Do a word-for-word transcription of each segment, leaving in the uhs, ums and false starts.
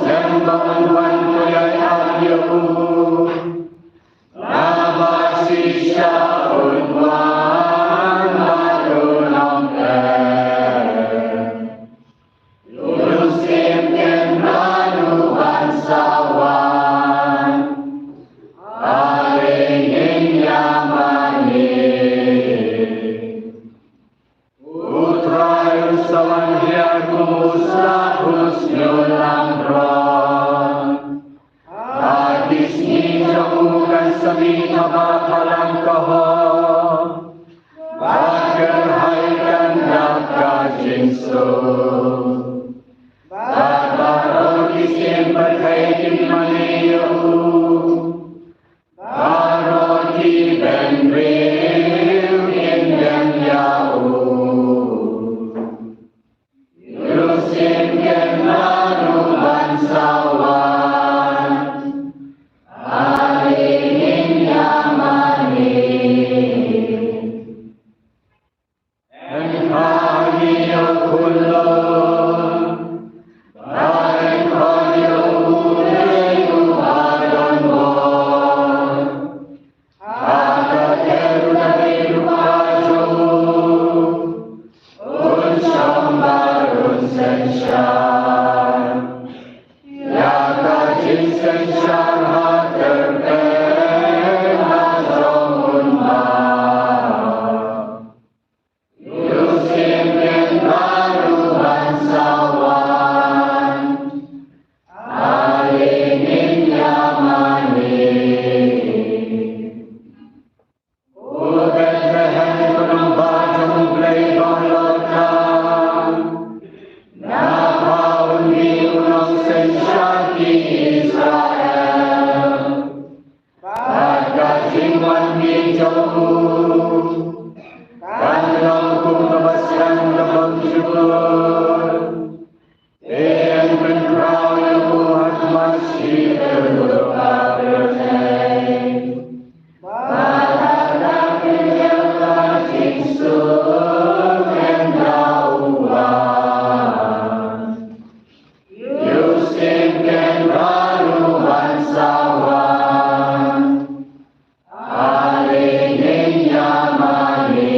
Lem ban wan pyrshah ïa u. Naba shisha un wan bad un ong, eh, u Mynsiem Bakhuid u ban sa wan. Ale ngin ïa mane. U Trai u sa wan hiar kum u slap ha u shñiuh langbrot. Ha ki sngi jong u kan sa mih thma phalang ka hok, bad kyrhai kan dap ka jingsuk. Bad baroh ki siem pyrthei kin mane ïa u. Baroh ki bynriew kin dem ïa u. U Mynsiem Bakhuid u ban sa wan. Ale ngin ïa mane. Yn khot ïa u khun lor, bad yn khot ïa u dei uba don bor. Ha ka kyrteng u Trai jong u, un shong bad un synshar. Ïa ka jingsynshar ha kyrteng jong u Nongpynim. U Mynsiem Bakhuid u ban sa wan. Ale ngin ïa mane. Ko Bethlehem, ko nongbah jong U Blei ba la kha, na pha un mih u nongsynshar ki Israel. Bad ka jingwan mih jong u kan long kum kaba sdang kaba jukut. Te yn pynkhraw ïa u ha khmat shi tyllup ka pyrthei. Bad ha ka kynja ka jingsuk ynda u wan. U Mynsiem Bakhuid u ban sa wan. Ale ngin ïa mane.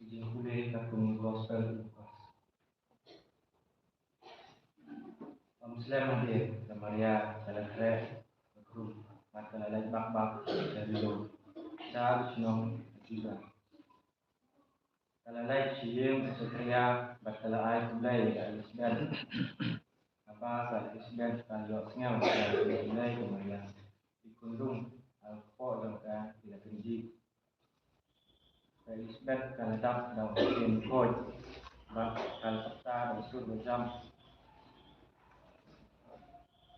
Jingpule katkum Gospel Lukas. Ym slem hadien, ka Maria ka la khreh ka khrum bad ka la leit bak bak sha Jerusalem, sha u shnong Judah. Ka la leit sha ïing u Sakaria bad ka la ai khublei ïa ka Elisabet. Haba ka Elisabet ka la ïohsngew ïa ka khublei ka Maria, ki khunlung ha ka kpoh jong ka ki la kynjih. Ka Elisabet ka la dap da u Mynsiem Bakhuid bad ka la pyrta da u sur ba jam.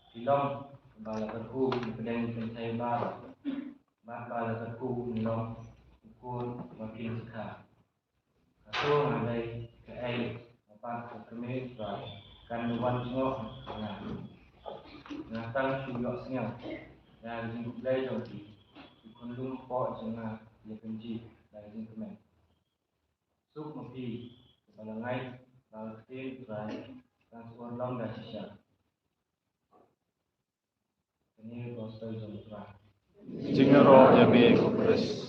Ki long ba la kyrkhu na pdeng kynthei ba, bad ba la kyrkhu un long u khun ba kin sa kha. Hato nga dei kaei ba pat ka kmie Israel kan wan jngoh ha nga? Nga tang shu ïohsngew ïa ka jingkhublei jong ki, ki khunlung hapoh jong nga ki la kynjih da ka jingkmen. Suk ma phi, kiba la ngeit ba ka ktien Israel kan sa urlong da shisha. Kane ka gospel jong u Trai. Jingïaroh ïa me ko Khrist.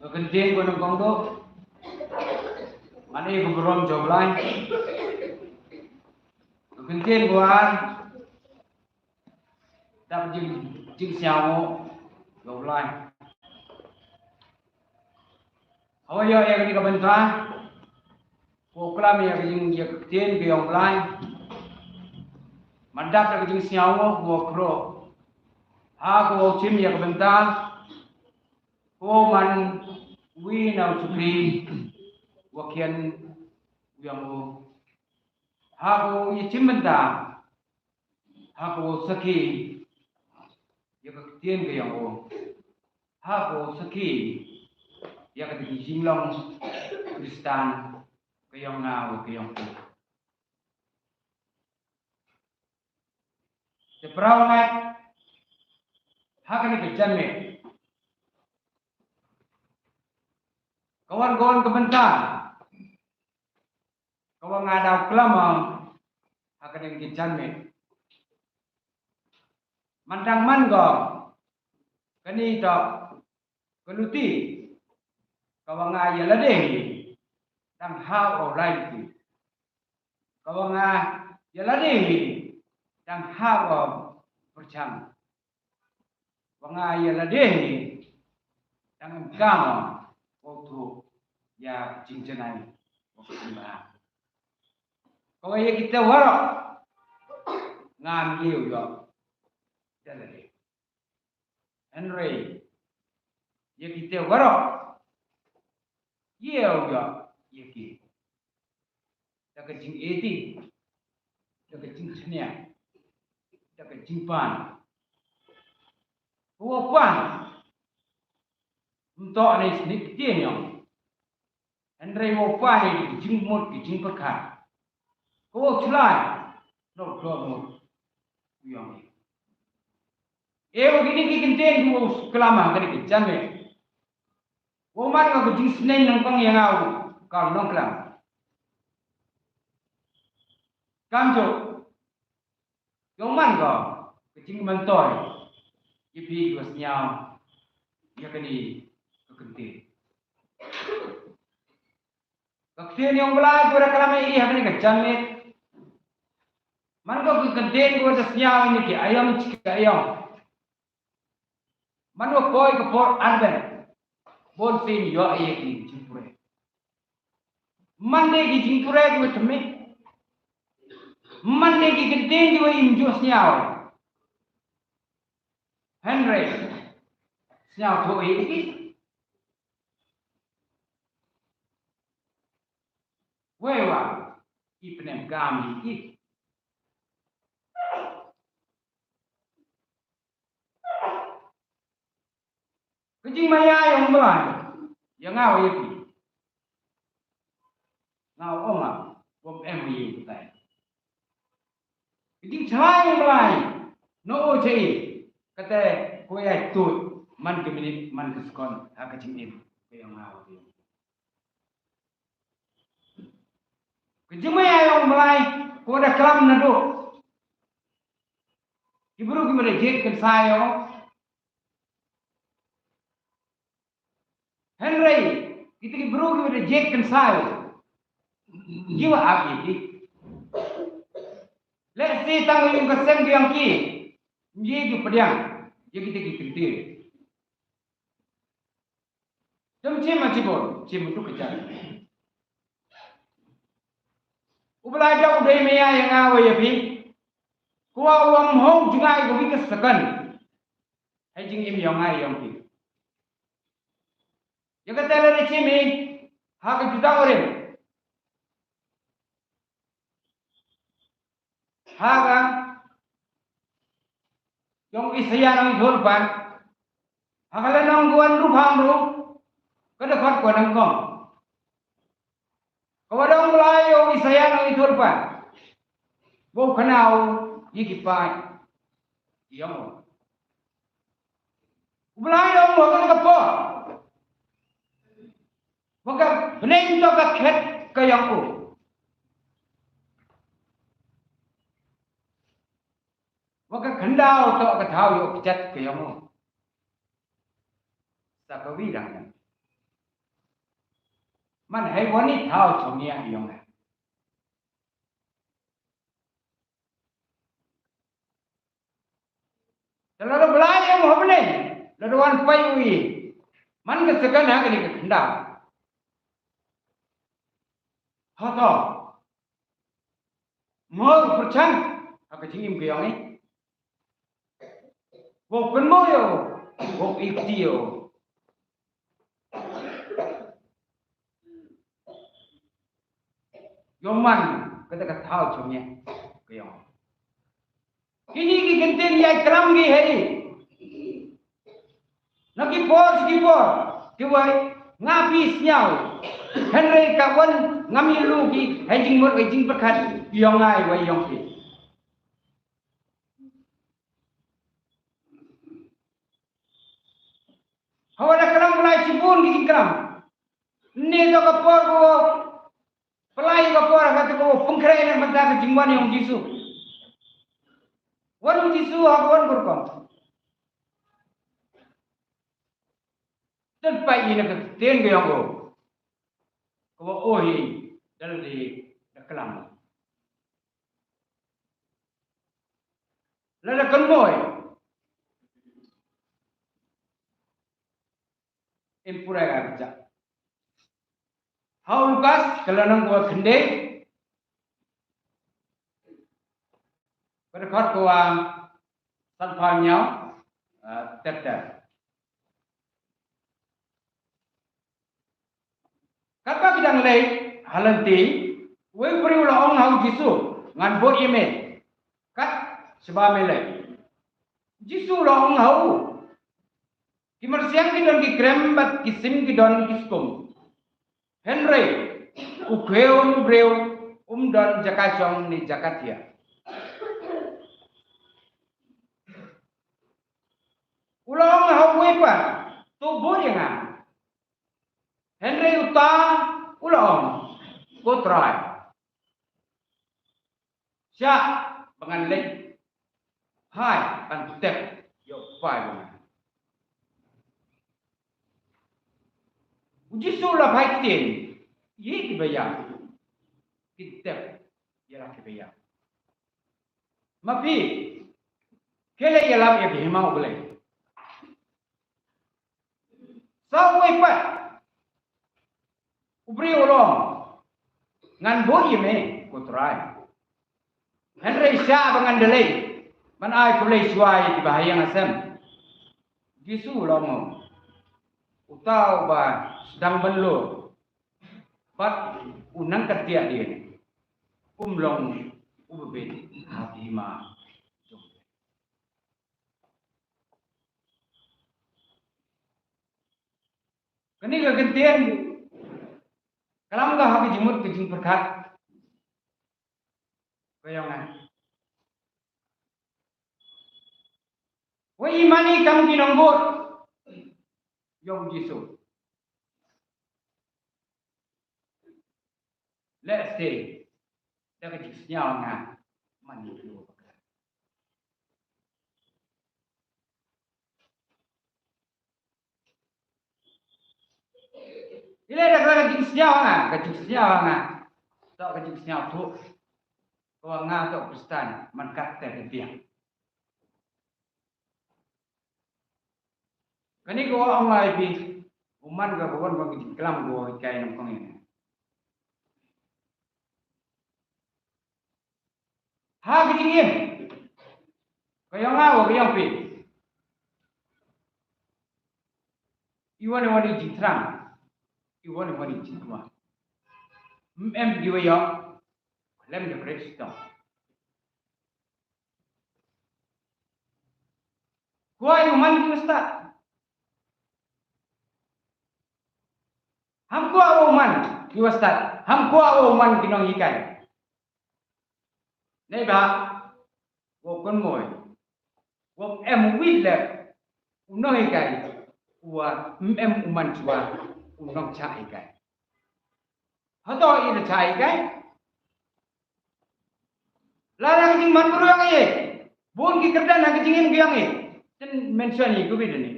Ka kyntien ko nyngkong to, mane ka burom jong U Blai. Ka kyntien ko ar, dap jing, jingsngew jong U Blai. Haba ïoh ïa kane ka bynta, ko klam ïa ka jing, ïa ka ktien ka jong U Blai. Mandap da ka jingsngew u wa kro. Ha ko wa chim ya ka bynta. Ko man wi na u chukri wa kian u yang u. Ha ko ya chim bynta. Ha ko wa saki ya ka ktien ka yang u. Ha ko wa saki ya ka jinglong Kristan ka yang nga wa ka yang u. Te pyrshah ngai ha kane ka janmiet. Ka wan gon ka bynta ka wa nga daw klam ha kane ka janmiet. Mantang man go kane to ka luti ka wa nga ya lade hi dang ha o rai ti. Ka wa nga ya lade hi dang ha o perchang. Wa nga ya lade hi dang engkam o tu ya jingjanai o ka sembah. Ka wa ya kita warok ngam ye u yo da lade. Hynrei ya kite warok ye u ya ya ki da ka jingeti, da ka jingchnia, da ka jingpan. Ko wa pan mto ne snik kite nyong. Hynrei wa pan ne ki jingmut ki jingpyrkhat. Ko wa chlai no do mut u yong. E wa kini ki kynten ki wa klama kani ki janmiet. Wa man ka jingsneng nang pang yang au ka nong klam. Kam jo. Yong man ka ka jingmantoi ya phi ka sngew ya kani ka kynten. Ka ktien yong Blai ko da klam ïa i ha kane ka janmiet. Man ka ka kynten ko da sngew ïa ki ayong chi ki ayong. Man wa poi ka por Advent. Bon sin ïoh ïa ki jingpure. Man de ki jingpure ki wa tmit. Man de ki kynten ki wa im ju sngew. Hynrei sngew tho ïa ki. Wei wa i pnem kam i i. Ka jingmaya yong Blai ya nga wa ya pi. Nga wa nga wa em yu tai. Ka jingchai yong Blai no o chai kate ko ya tut man ka minit man ka sekon ha ka jingim ka yong nga wa ya. Ka jingmaya yong Blai ko da klam na do. Ki bru ki mada jit kan sayo. Hynrei kita ki bru ki mada jit kan sayo. Jiwa api ki. Let's say tang yung ka sem ki yang ki. Ngi ju pediang. Ya kita ki kentir. Tem chim ma chibon, chim tu kejar. U Blai da u dei maya ya nga wa ya pi. Ko wa u am hong jngai ko wi ka sakan. Hai jingim yong ai yong pi. Ya ka tele ni chim i ha ka juta orim. Ha ka yong Isaiah nang ithul pan. Ha ka la nang guan ru phang ru. Ka da pat ko nang kong. Ka wa dang Blai yong Isaiah nang ithul pan. Bo ka nau yi ki pai. Yong. U Blai u ong ha kane ka por. Wa ka bneng to ka khet ka yong u. Wa ka khyndaw to ka thaw yoh kjat ka yong u. Sa ka wi dang. Man hei wa ni thaw chong ya yong. Te lada Blai em ha bneng, lada wan pai u i. Man ka sakan ha kane ka khyndaw. Hato. Mo pyrchang. Ha ka jingim ka yong i. Wow kynmo yo, wow ikti yo. Yo man kata ka thaw chong ya ka yong. Kini ki ktien ya klam ki hei. Na ki por ki por ki wai nga pi sniaw. Henry ka wan ngam ilu ki hei jingmut hei jingpyrkhat yong ai wai yong ki. Hawa da klam bulai chibun ki jingklam. Ni to ka por ko. Pynlai ka por ha kata ka pynkhrai na mynta ka jingwan yong Jisu. Wan Jisu ha ka wan burkom. Tang pai ina ka ktien ka yong ko. Ka wa oh hi dal di da klam. Lada kynmo i. In pura ka kjak. Hau Lukas ka lynnong ka wa khyndai. Ka dkhot ka wa sanphaw hynñiew, ah, ter ter. Katba ki dang leit ha lynti, uwei u briew u la ong ha u Jisu, ngan bud ïa me. Kat shaba me leit. U Jisu u la ong ha u, ki myrsiang ki don ki krem bad ki sim ki don ki skum. Hynrei u khun u briew um don jaka shong ne jaka thiah. U la ong ha uwei pat, to bud ïa nga. Hynrei uta u la ong, ko Trai, shah ba ngan leit. Hai ban tep ïa u kpa jong nga. U Jisu u la phai ktien ïa kiba ïam, ki tep ïa la kiba ïam. Ma phi, khie leit ïalap ïa ka hima U Blei. Sa uwei pat u briew u la ong, ngan bud ïa me ko Trai. Hynrei shah ba ngan da leit ban ai khublei shuwa ïa kiba ha ïing ha sem. Jisu u la ong, uta uba sdang ban lur bad u nang kyntiah dien um long uba bit ha ka hima jong U Blei. Kane ka ktien ka lam ka ha ka jingmut ka jingpyrkhat ka yong nga. Wei i mane kam ki nongbud yong Jisu. Let's say da ka jingsngew nga mane ki nongbud. Ile da ka jingsngew nga, ka jingsngew nga. To ka jingsngew tu. Ko nga to Kristan man kat te biang. Kane ko ong ai phi, u man ka ko wan ka jingklam ko kai nang kong ini. Ha ka jingim ka yong nga wa ka yong phi. I wan i wan i jingthrang, i wan i wan i jingkma. Em ki wa yong lem de Kristan. Kwah ïa u man ki wa stad. Ham kwah u man ki wa stad. Ham kwah u man ki nonghikai. Nei ba wa kon moi wa em wit le u nonghikai wa em u man chwa u nongcha hikai. Hato i da cha hikai. Lada ka jingman bru yong i. Bun ki kyrdan ha ka jingim ki yong i. Ten mention i ku bi dani.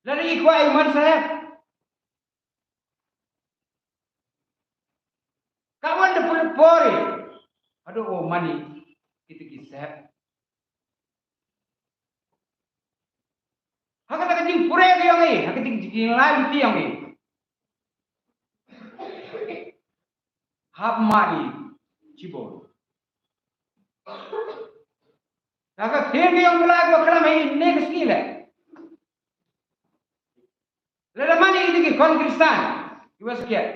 Lada i kwah i man sahep. Ka wan da pul por i. Haduh o man i. Kita ki sahep. Ha kata ka jingpure ka yong i, ha ka jing jinglai ti yong i. Hap ma i. shibun. Ka ktien ka jong U Blei ka klam ha ine ka sngi leh. Lada man ïa ki khon Khristan kiwa skhem,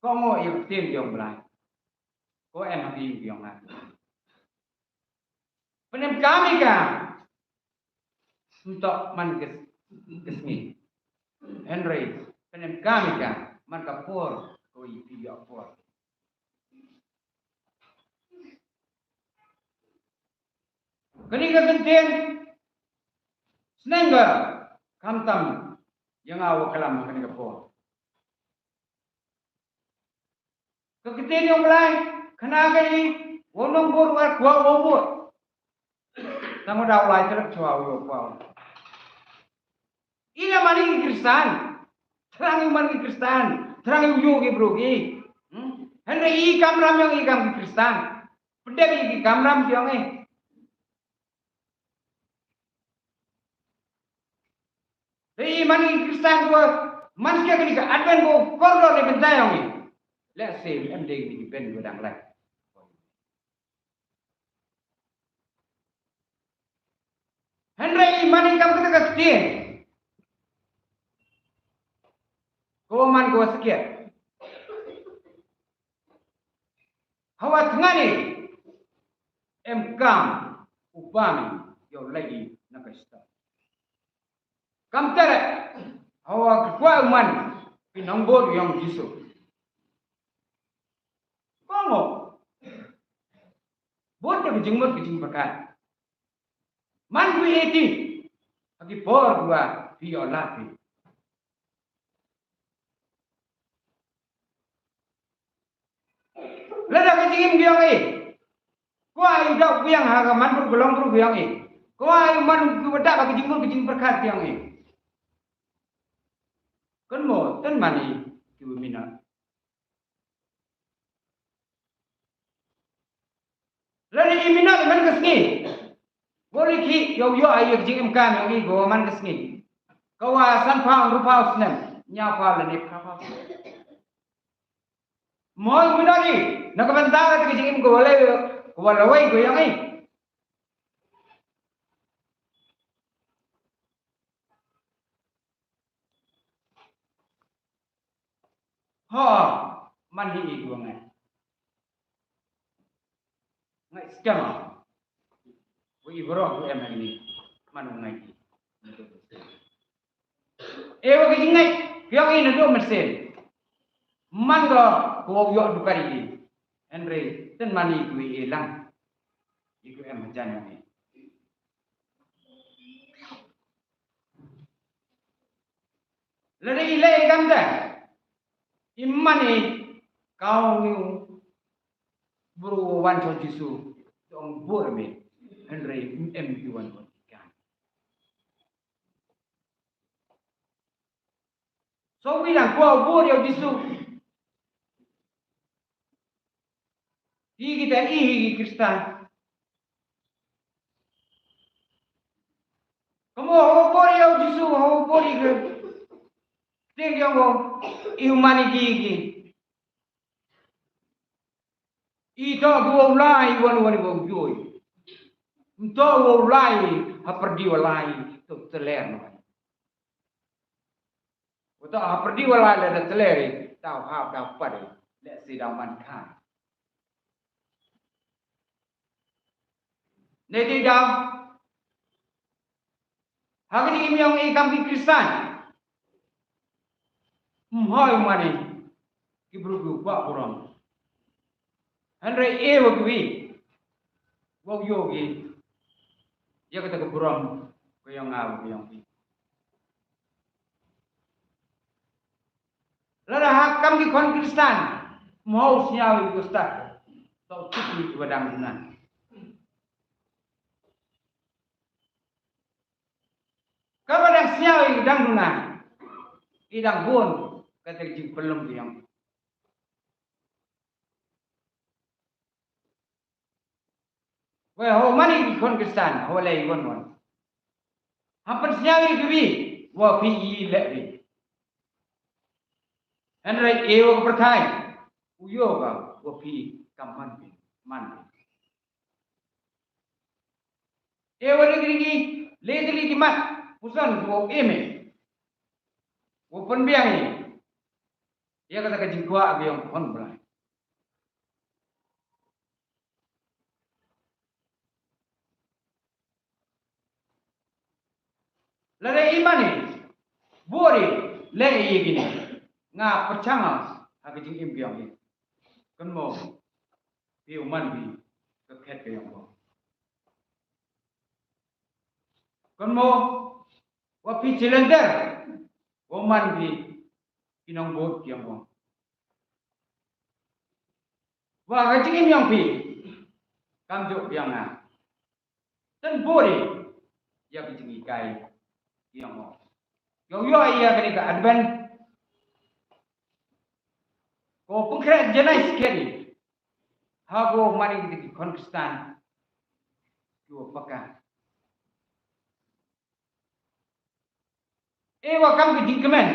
ko ngo ïa ka ktien ka jong U Blei, ko em ha ka ïing ka jong nga. Pynemkam ïa ka, ym toh man ka, ka sngi. Hynrei pynemkam ïa ka man ka por, ko ïa phi ïoh por. Kane ka kyntien, sneng ka, khamtam ïa nga wa klam kane ka por. Ka ktien jong U Blei, khana ka i, wa nongbud wa kwah wa bud. Tang u da u lai trep chwa u yoh kwah. I la man i Khristan. Thrang i man i Khristan. Thrang i u yoh ki bru ki. Hmm? Hynrei i kamram jong i kam ki Khristan. Pyndet i ki kamram jong i. Te i man i Khristan ko, man skhem kane ka Advent ko kordor ne bynta jong i. Lehse em dei kane ki ben ko dang lai. Hynrei i man i kam kata ka ktien. Ko man ko skhem. Hawa tnga ne em kam u bam ïa u lei na ka star. Kam tere hawa kwah u man ki nongbud jong Jisu. Ko ngo bud da ka jingmut ka jingpyrkhat. Man phi eti ha ki por kiwa phi ïoh lad phi. Lada ka jingim ka jong i, kwah i dap biang ha ka man bru ka long bru ka jong i, kwah i man kiwa dap ha ka jingmut ka jingpyrkhat ka jong i. Kynmaw tang man i kiwa minot. Lada i minot man ka sngi, bor i ki ïoh ïoh ïa ka jingim kam ïa i ko man ka sngi. Ka wa san phaw, hynriew phaw snem, hynñiew phaw lane phra phaw snem. Mo i minot i na ka bynta ka jingim ko wa lei, ko wa lawei ko ïa i. Ha, man hi i wa ngai. Ngai skhem. Wa i bro ku em ni. Man wa ngai. E wa ki ngai. Ki ong i na do mynsiem. Man ko ko wa ïoh dukar i. Hynrei tang man i ku i lang. I ku em jan i. Lada i leh i kam te, i man i kaw ni u bru wan sha Jisu, dong bor me, hynrei em ki wan wan i kan. So wi lang kwah u bor ïa u Jisu. Hi kita i hi ki Khristan. Kamu hawa bor ïa u Jisu, hawa bor ïa ka ktien jong u, i humanity ki. I to ki wa u lai wan wan wa u joi. Ym to wa u lai ha pyrdi wa lai to teler no. Uta ha pyrdi wa lai lada tler i, daw hap daw pat i, lehse daw man kha. Ne dei daw ha kane i miang i kam ki Khristan. Mhoi mane ki bru ki ba burom. Hynrei e wa ki wi wa u yoh ki ïa kata ka burom ka yong nga wa ka yong ki. Lada ha kam ki khon Khristan, mhoi sñiaw i ku stad. To tup ni ki wa dang duna. Ka wa dang sñiaw i dang duna. I dang bun, kata ka jingpynlong ki yong. Wei, ho mane ki khon Khristan, ho lei won won. Ham pynsñiaw ïa kiwi, wa phi i leh ri. Hynrei e wa ka pyrthai, u yoh ka, wa phi kam man phi, man phi. E wa ri ri ki, le ri ki mat, puson ki wa im e. Wa pynbiang e. Ïa kata ka jingkwah ka yong ka hon Blai. Lada i mane, bore, le i kine. Nga pyrchang ha ka jingim biang i. Kan mo, phi u man bi, ka khet ka yong mo. Kan mo, wa phi challenger, wa man bi, ki nongbud ki yong mo. Wa ka jingim yong phi, kam jok biang nga. Tan bore, ïa ka jinghikai, ïa mo. Ïa ïa ïa kane ka Advent. Ko pengkhreh janai sikeri. Ha ko mane kita ki khon Kristan. Ki wa paka. E wa kam ka jingkmen.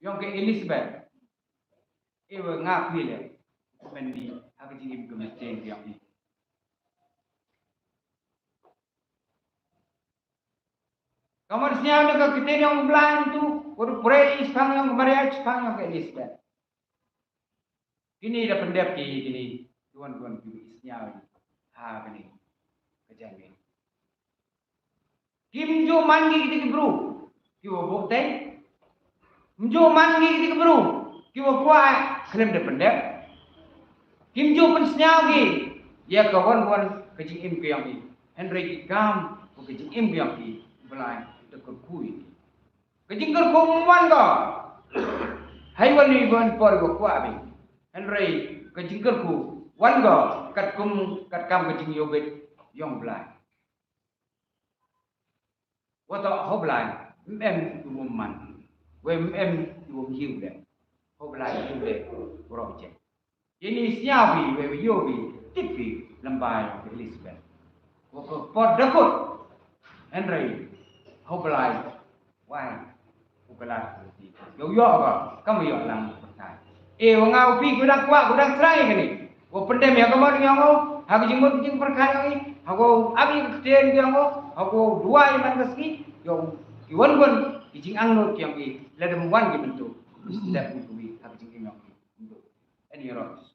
Yong ka Elizabeth. E wa nga phi le. Kmen ni ha ka jingim ka mesteng yong i. Kamar sñiaw na ka ktien yong u Blai tu, wa du pray i spang yong Maria, spang yong ka Elizabeth. Kini da pyndep ki kini, tuan tuan ki sñiaw ha kini. Ka jingim. Kim ju man ki kiti ki bru, ki wa bok tei. Kim ju man ki kiti ki bru, ki wa kwah khlem da pyndep. Kim ju pynsñiaw ki, ïa ka wan wan ka jingim ka yong i. Hynrei ki kam, ka jingim ka yong i, Blai, da kyrkhu i. Ka jingkyrkhu wan ko. Hai wan i wan por ko kwah bi. Hynrei ka jingkyrkhu wan ko. Kat kum, kat kam ka jingïohbit yong Blai. Wa to ho Blai, em em tu wom man. Wem em tu wom hiu de. Ho Blai hiu de. Wrong check. Ini sñiaw bi, we we yo bi, tip bi, lem bai, Elizabeth. Wa ko por dakut. Hynrei, ho Blai, wai, u kalat, yo yo ko, kam yo lang, pertai. E, wa nga u bi, ku dang kwah, ku dang trai kani. Wa pyndem ya ka mon yong o, ha ka jingmut jingpyrkhat yong i, ha ko abi ka ktien yong o, ha ko duwai man ka sngi, yo, ki wan wan, ki jingangnud yong i, lada wan ki bentuk, step ni ku bi, ha ka jingim yong i. Any rock.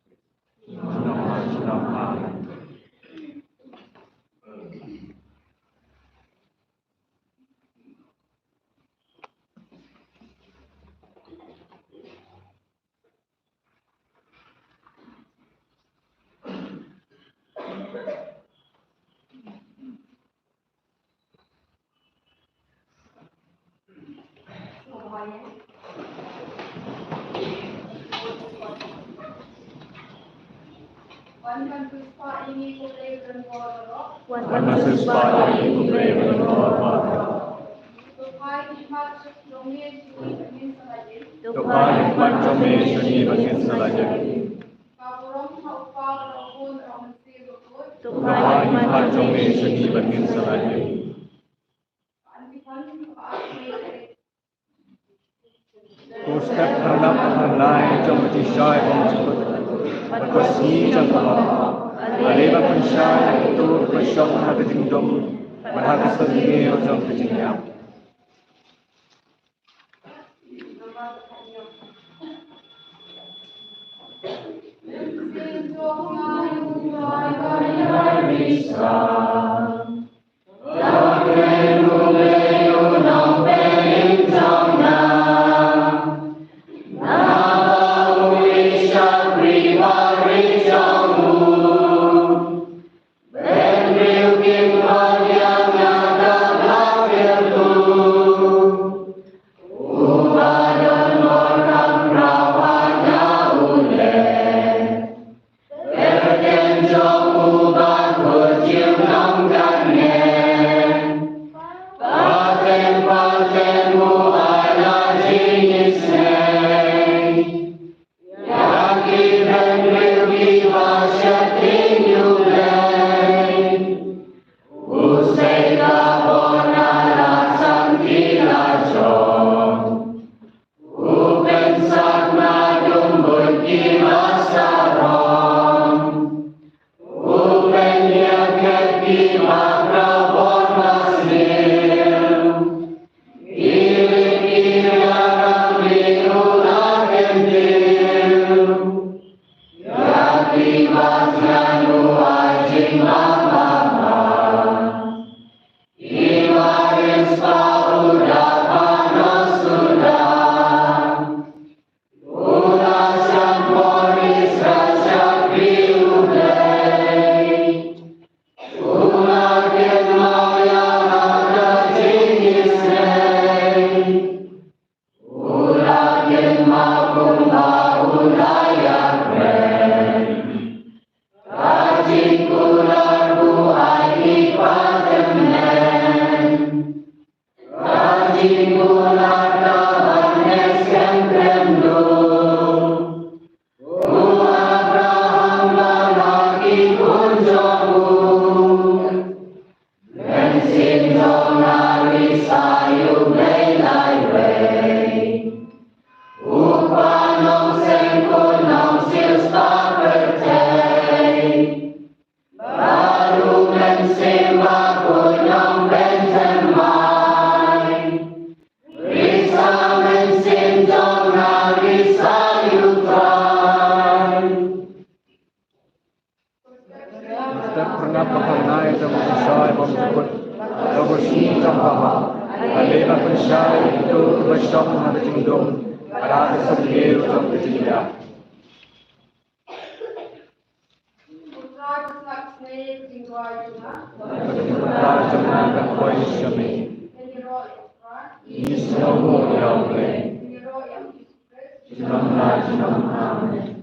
Wan ban pynshai ïa ngi, U Blei, ban bor baroh. Wan ban pynshai ïa ngi, U Blei, ban bor baroh. To phai khmat jong me sha ngi ba ngin sa lait im. To phai khmat jong me sha ngi ba ngin sa lait im. Ka burom ha U Kpa, ha U Khun, ha U Mynsiem Bakhuid. To phai khmat jong me sha ngi ba ngin sa lait im. Ko step phra nap phra lai jong ka jingshai bymjukut bad ka sngi jong ka lok. Ale ba pynshai ha ka tur ba shong ha ka jingdum bad ha ka syrngiew jong ka jingïap. Tyrpyrngap ba pynlait jong u Trai bymjukut, da u Jisu jong ka bha, lane ba pynshai ïa kito kiba shong ha ka jingdum, da ka symbiew jong ka jingïap. Ka jingpynlait jong nga kan poi sha me. Ngi sngewbha ïa U Blei. Junom la junom. Amen.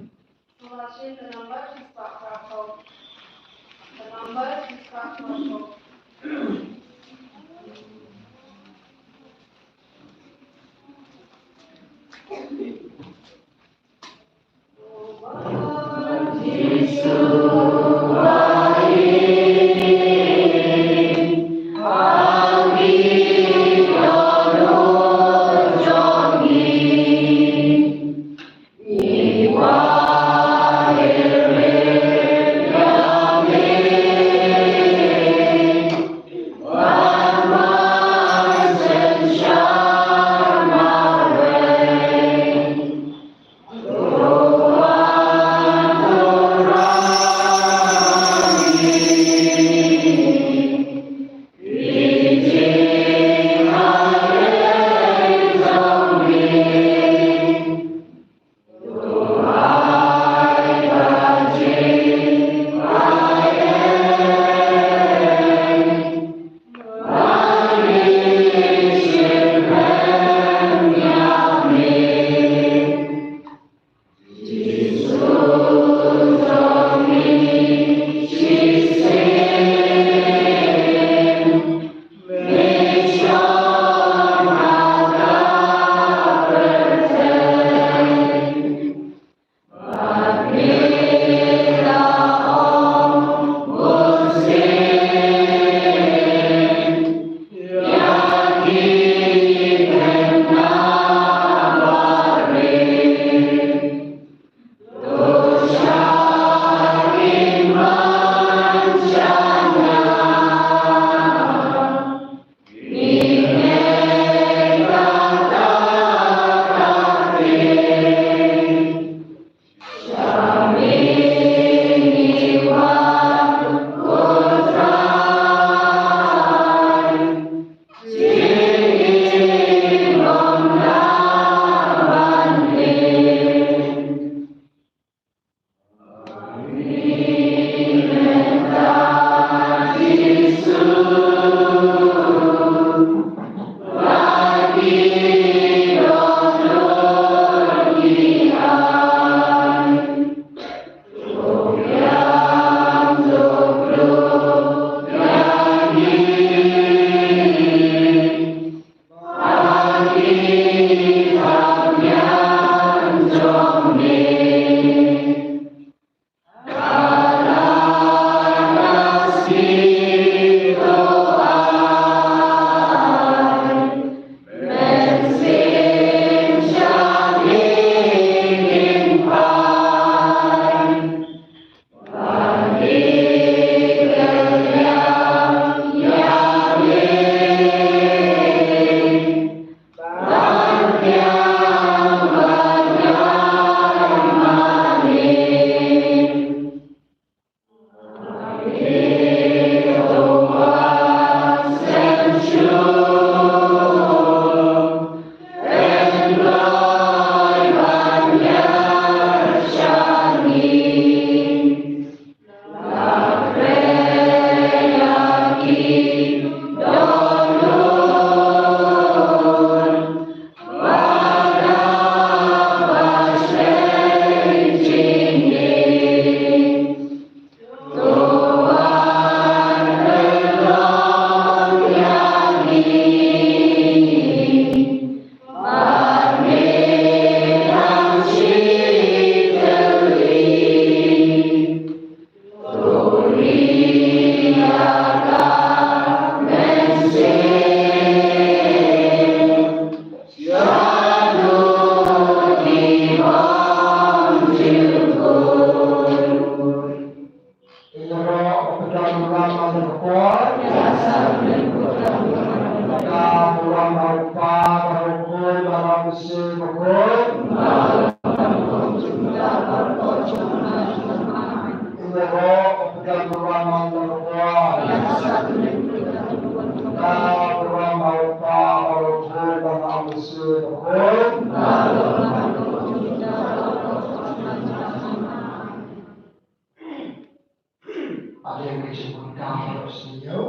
Ade ka jingkyrkhu baroh shi taïew.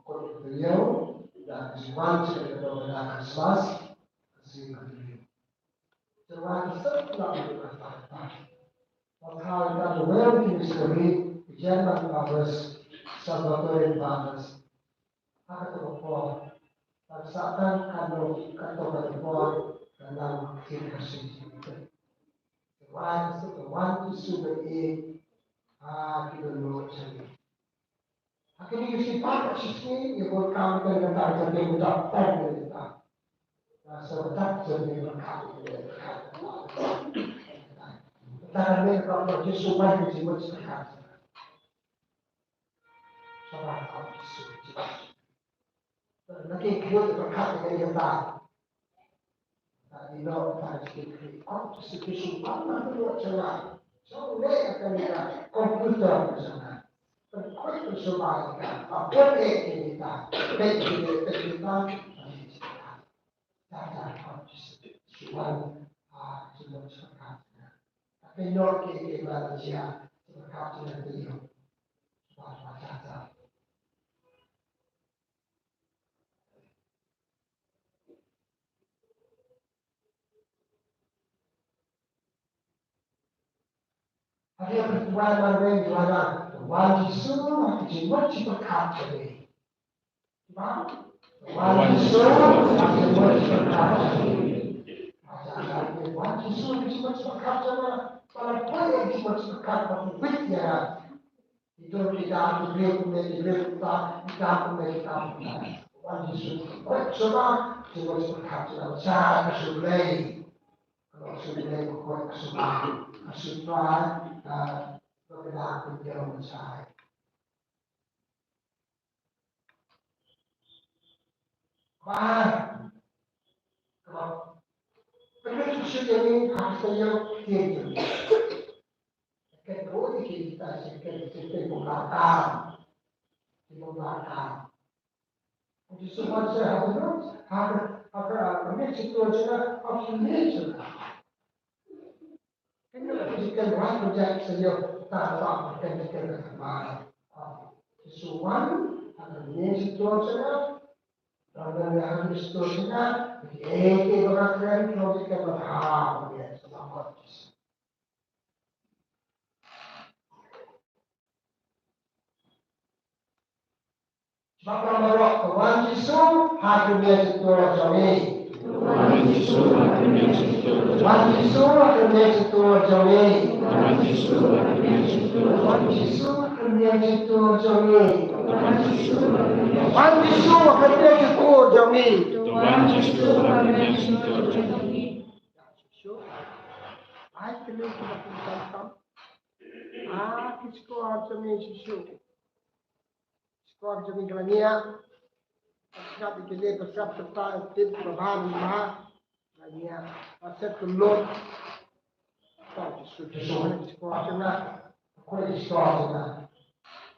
Kut taïew, da ka jingwan jong ka doh ka Krismas, ka jingkyrkhu. Te wat ki sep la u ka ta ta. Wat ha ka Noel ki mystery, ki German Fathers, Salvatorian Fathers. Ha kato ka por, ba ka Satan ka long, kato ka por ka nang ki ka shi. Te wat ki sep la wan ki shu ba e, ha ki dohnud jong ngi. Ha kine ki shi pat shi sngi, ïa bun kam ka ngan ta ka dei ka dap tam ka ngan ta. Na sa ka dap jong ngi ba ka dei ka dei ka dei. Ta ka dei ka dei Jisu bai ka jingmut ka ka. Sa ba ka Jisu. Na ki khlem ka ka dei ka dei ka dei. Computer ka sana. Pynkhoi pynshoi ka. Apot eh kita. Peit kita, peit kita. Tata computer. Suan. Ah, suan suan. Tapi no ke ke Malaysia. Suan suan. Suan suan. Hynrei ka tuan marwei tuan, Tuan Jisu ha ka jingmut jingpyrkhat jong ngi. Tuan Jisu ha ka jingmut jingpyrkhat jong ngi. Aja ka Tuan Jisu ha ka jingmut jingpyrkhat jong ngi. Pala poi ha ka jingmut jingpyrkhat ba pynwit ïa nga. Ito kita, kita kumne, kita kumta, kita kumne, kita kumta. Wan Jisu, kwah shuwa, shuwa, shuwa, shuwa, shuwa, shuwa, shuwa, shuwa, shuwa, shuwa, shuwa, shuwa, shuwa, shuwa, shuwa, shuwa, shuwa, shuwa. Ba, ba, pynlong shisha ïa ngi ha ka sha ïa ki. Ka dei ki kita shisha ki, ki bym lah tam. Ki bym lah tam. Ki shu ban sha ha ka, ha ka, ha ka, ha ka, ha ka, ha ka, ha ka, ha ka, ha ka, Kane ka jingsngewbha ka jait sha ïa ta ba kane ka jingsngewbha. Ki shu wan ha ka jingsngewbha jong nga, ha ka jingsngewbha jong nga, ki ei ki ba ka kren ka jingsngewbha ha ka jingsngewbha. Ba ka baroh ka wan Jisu ha ka jingmut jong ngi. Wan Jisu ha ka jingmut jong ngi. Wan Jisu ha ka jingmut jong ngi. Wan Jisu ha ka jingmut jong ngi. Wan Jisu ha ka jingmut jong ngi. Wan Jisu ha ka jingmut jong ngi. Wan Jisu ha ka jingmut jong ngi. Ai, kene kita pun tam-tam. Ah, kisko ha jingmut Jisu. Shkor jong ngi ka la ngiah. Sngap ïa kine ba sngap kata tip ba bha ba bha. La ngiah. Ba set ka lut. Tau Jisu, Jisu, shkor jong nga. Shkor jong nga.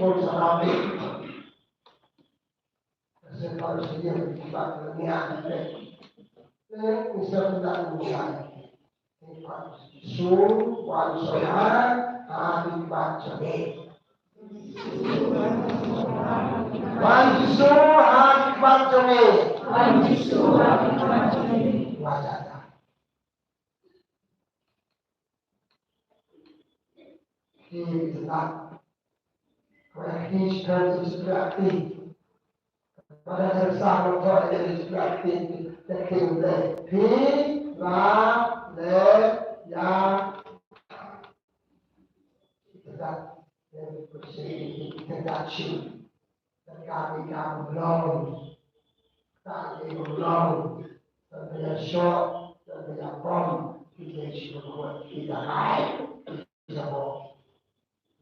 bun sa rapi. Ka sien pat sha ïing ki bat la ngiah. Te ngi sa pyndah ngi ngiah. Jisu wan sha ha ki bat jong ngi. Wan Jisu ha ki bat jong ngi. Wan Jisu ha ki bat jong ngi. Wan Jisu. Ki tynat. Kawei ka ktien Khasi, Khasi Khasi. Ba dang sah motor ïa Khasi Khasi. Ka ktien Blei. Phi la leh ïa. Ki tynat. Ki tynat shuh. Tang ka mih ka bym long. Tang ka bym long. Tang ka ïa shoh, tang ka ïa bom, ki dei shi bakhuid, ki dei hai, ki dei bom.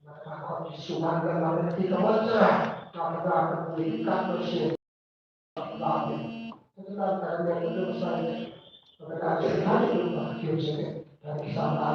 Mata ka ki suman ka la ki ka wan jera, ka ka ka ki ka ka shi. La ki. Tang ka ka ïa ka ka sa ïa. Ka ka shi hai, ka ki shi. Tang ki sa la.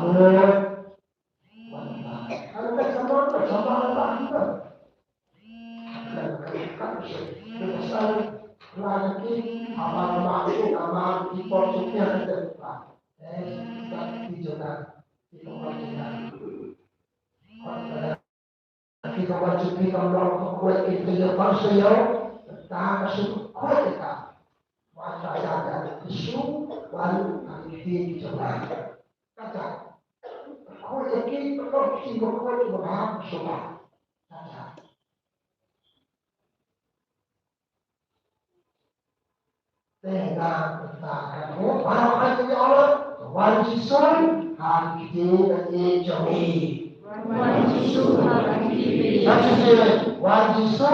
Kata. Khuid ïa ki, khuid ki, khuid ki, khuid ki, khuid ki. Kata. Te nga kata ka khuid, baroh khuid ki ïa Allah, wan Jisu ha ki kti baieit jong ngi. Wan Jisu ha ki kti baieit. Kata shisien, wan Jisu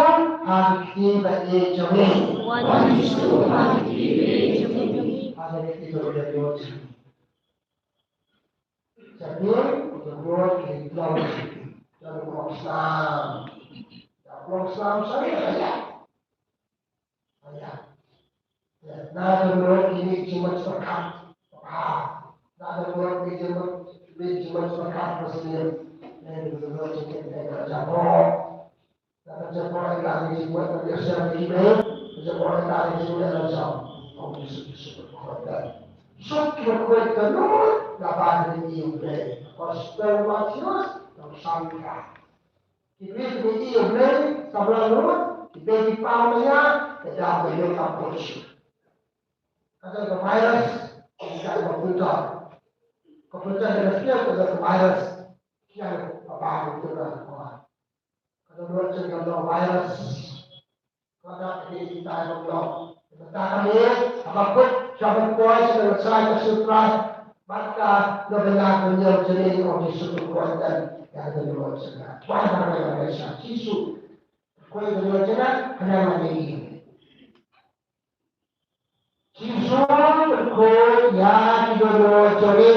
ha ki kti baieit jong ngi. Wan Jisu ha ki kti baieit jong ngi. Ha ki kti baieit jong ngi. Sa phi, u don ki long, don u long snam. Da u long snam sa phi, aya. Aya. Na don ki ni jimat sepakat. Ah. Na don ki jimat, ni jimat sepakat muslim. Ni jimat sepakat muslim. Lada ka jingpoi ka dei jingmut ka dei sha ki mei, ka jingpoi ka dei jingmut ka dei sha. Ong Jisu, Jisu ka khuid ka. Suk ki khuid ka lut, la ba ki ïa u Blei. Gospel Mathaios, nong san ka. Ki briew ki ïa u Blei, samla lut, ki briew ki pang maya, ka dei ka lut ka pun suk. Ka don ka virus, ka don ka computer. Computer ka don ka virus. Ka don ka virus. Ka don ka virus. Ka don ka virus. Ka don ka virus. Bad ka, na bynta ka Sutrai, bad ka, na bynta ka niam jong ngi, ong Jisu, pynkoit ïa ka dohnud jong nga. Wan, wan, wan, wan, wan, Jisu. Pynkoit ïa ka dohnud jong nga, khnang ba ngi. Jisu, pynkoit ïa ka dohnud jong ngi.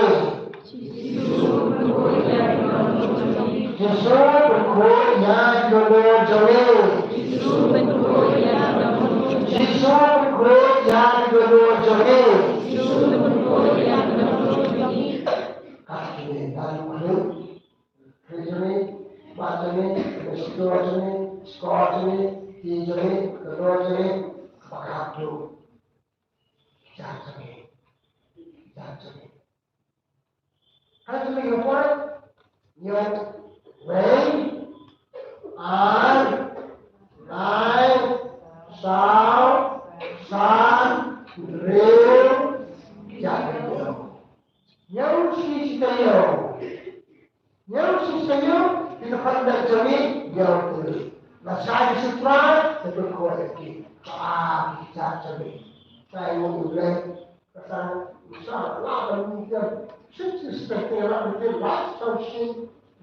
Jisu, pynkoit ïa ka dohnud jong ngi. Jisu, pynkoit ïa ka dohnud jong ngi. Jisu, pynkoit ïa ka dohnud jong ngi. Jisu, pynkoit ïa ka dohnud jong ngi. Jisu, pynkoit ïa ka dohnud jong ngi. Ka kine dan khun, khun jong ngi, ba jong ngi, ba shkor jong ngi, shkor jong ngi, ki jong ngi, ka dor jong ngi, ba ka tu. Jam jong ngi, jam jong ngi. Ka jong ngi ka poi, ñiew, wei, ar, lai, saw, san, hynriew, jam jong ngi. Ñiew shi shi taïew. Ñiew shi shi taïew, ki dkhot met jong ngi, ñiew tylli. Lashai ki Sutrai, te pynkoit ïa ki. Ka ar ki kjat jong ngi. Ka ai nguh ïa U Blei. Ka sa, sa la ban ngi ïa. Shi shi shi taïew la ban ngi la sa shi.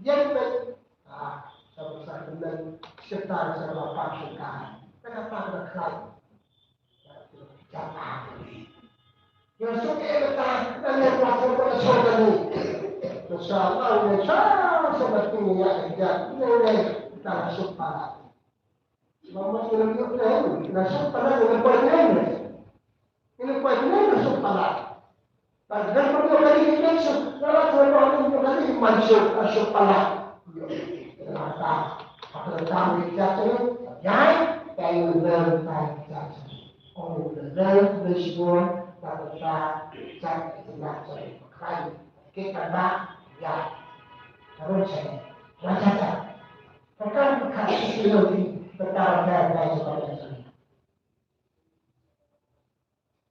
Ïa Blei. Ah, sa sa kyndan. Shi taïew sa la pan shi taïew. Ka kata ka khlaiñ.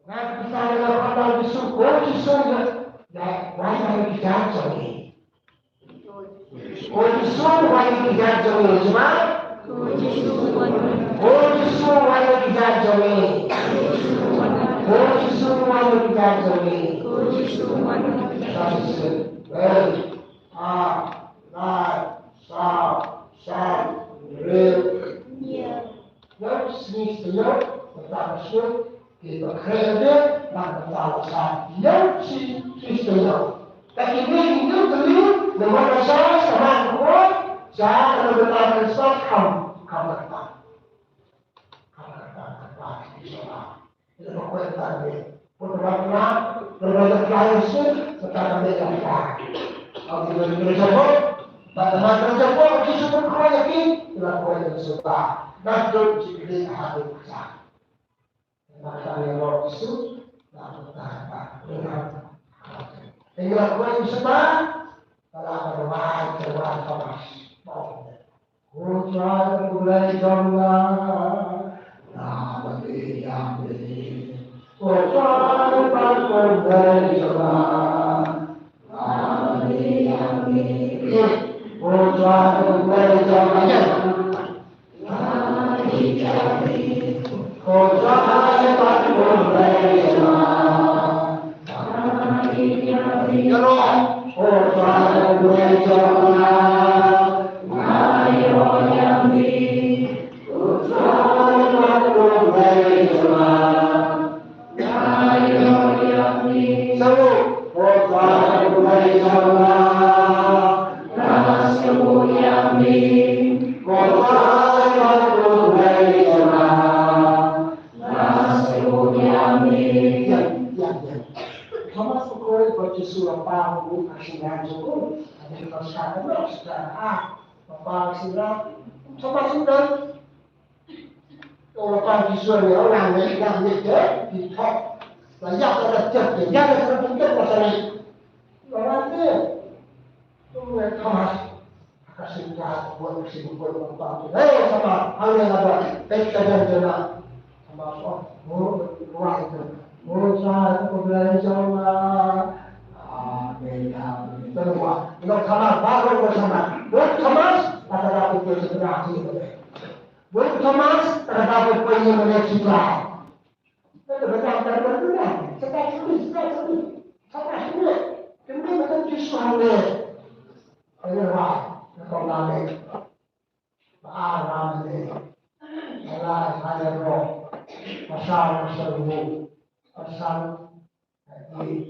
Nga kynsan ïa ka kyrteng Jisu, ko Jisu, ïa, ïa, wai ïa ki kjat jong ngi. Ko Jisu, wai ïa ki kjat jong ngi, jemma? Ko Jisu, wai ïa ki kjat jong ngi. Ko Jisu, wai ïa ki kjat jong ngi. Ko Jisu, wai ïa ki kjat jong ngi. Wei, ar, lai, saw, san, hynriew. Ïa. Ïa, sngi, ïa, ïa, ïa, ïa, Ki ba khreh ïa bad ba tang la san ïa shi Khristan ïa. Ka kine ki ïa ka li na ma ka sa sa ma ka ko sa ka na bynta ka sa kam kam la ka. Kam la ka ka ka ki sa la. Ïa ba ko ïa ka ni. Ko ta ba ka na ba ka la ïa shi sa ka ka ni ka ka. Au ki ba ni ka sa ko ba ta ma ka sa ko ki sa ko ïa ki la ko ïa sa. Na tu ki ni ha ni sa. Mata ïa Lord Jisu, la kata ba ïa. Ïa Lord Jisu ba, la ba wai, ba wai Thomas. Ko Trai ko Blei jong nga, la ba ïa. Ko Trai ko Blei jong nga, Salut, ko Trai ko Blei jong nga. Nga sngewbha ïa me. Ko Trai ko Blei jong nga. Nga sngewbha ïa me. Ïa, ïa, ïa. Thomas u kren bad Jisu, la pang u ha shnong jong u. Ade ka shaka no shaka a. La pang sida. Thomas u kren. Ong la pang ki shuwa ne, ong nang ne, nang ne te, ki thok. La ïap la da tep te, ïap la da tep la sa ne. La wan te. Ong ne Thomas. Ka sing ka, buat ka sing buat la pang te. Hei, sama, hang ne la buat. Pek ka jan jana. Sama so, oh, ruang te. Buh Thomas, baroh ba Thomas. Buh Thomas, kata ka pynpaw sha ka dei. Buh Thomas, kata ka pynpaw ïa mane ki trai. Kata ka pynpaw ïa mane ki trai. Kata ka pynpaw ïa mane ki trai. Kata ka pynpaw ïa mane ki trai. Kata ka pynpaw ïa mane ki trai. Ba ar nga mane. Ba lai nga ïaroh. Ba saw nga sngewthuh. Ba saw nga ïeit.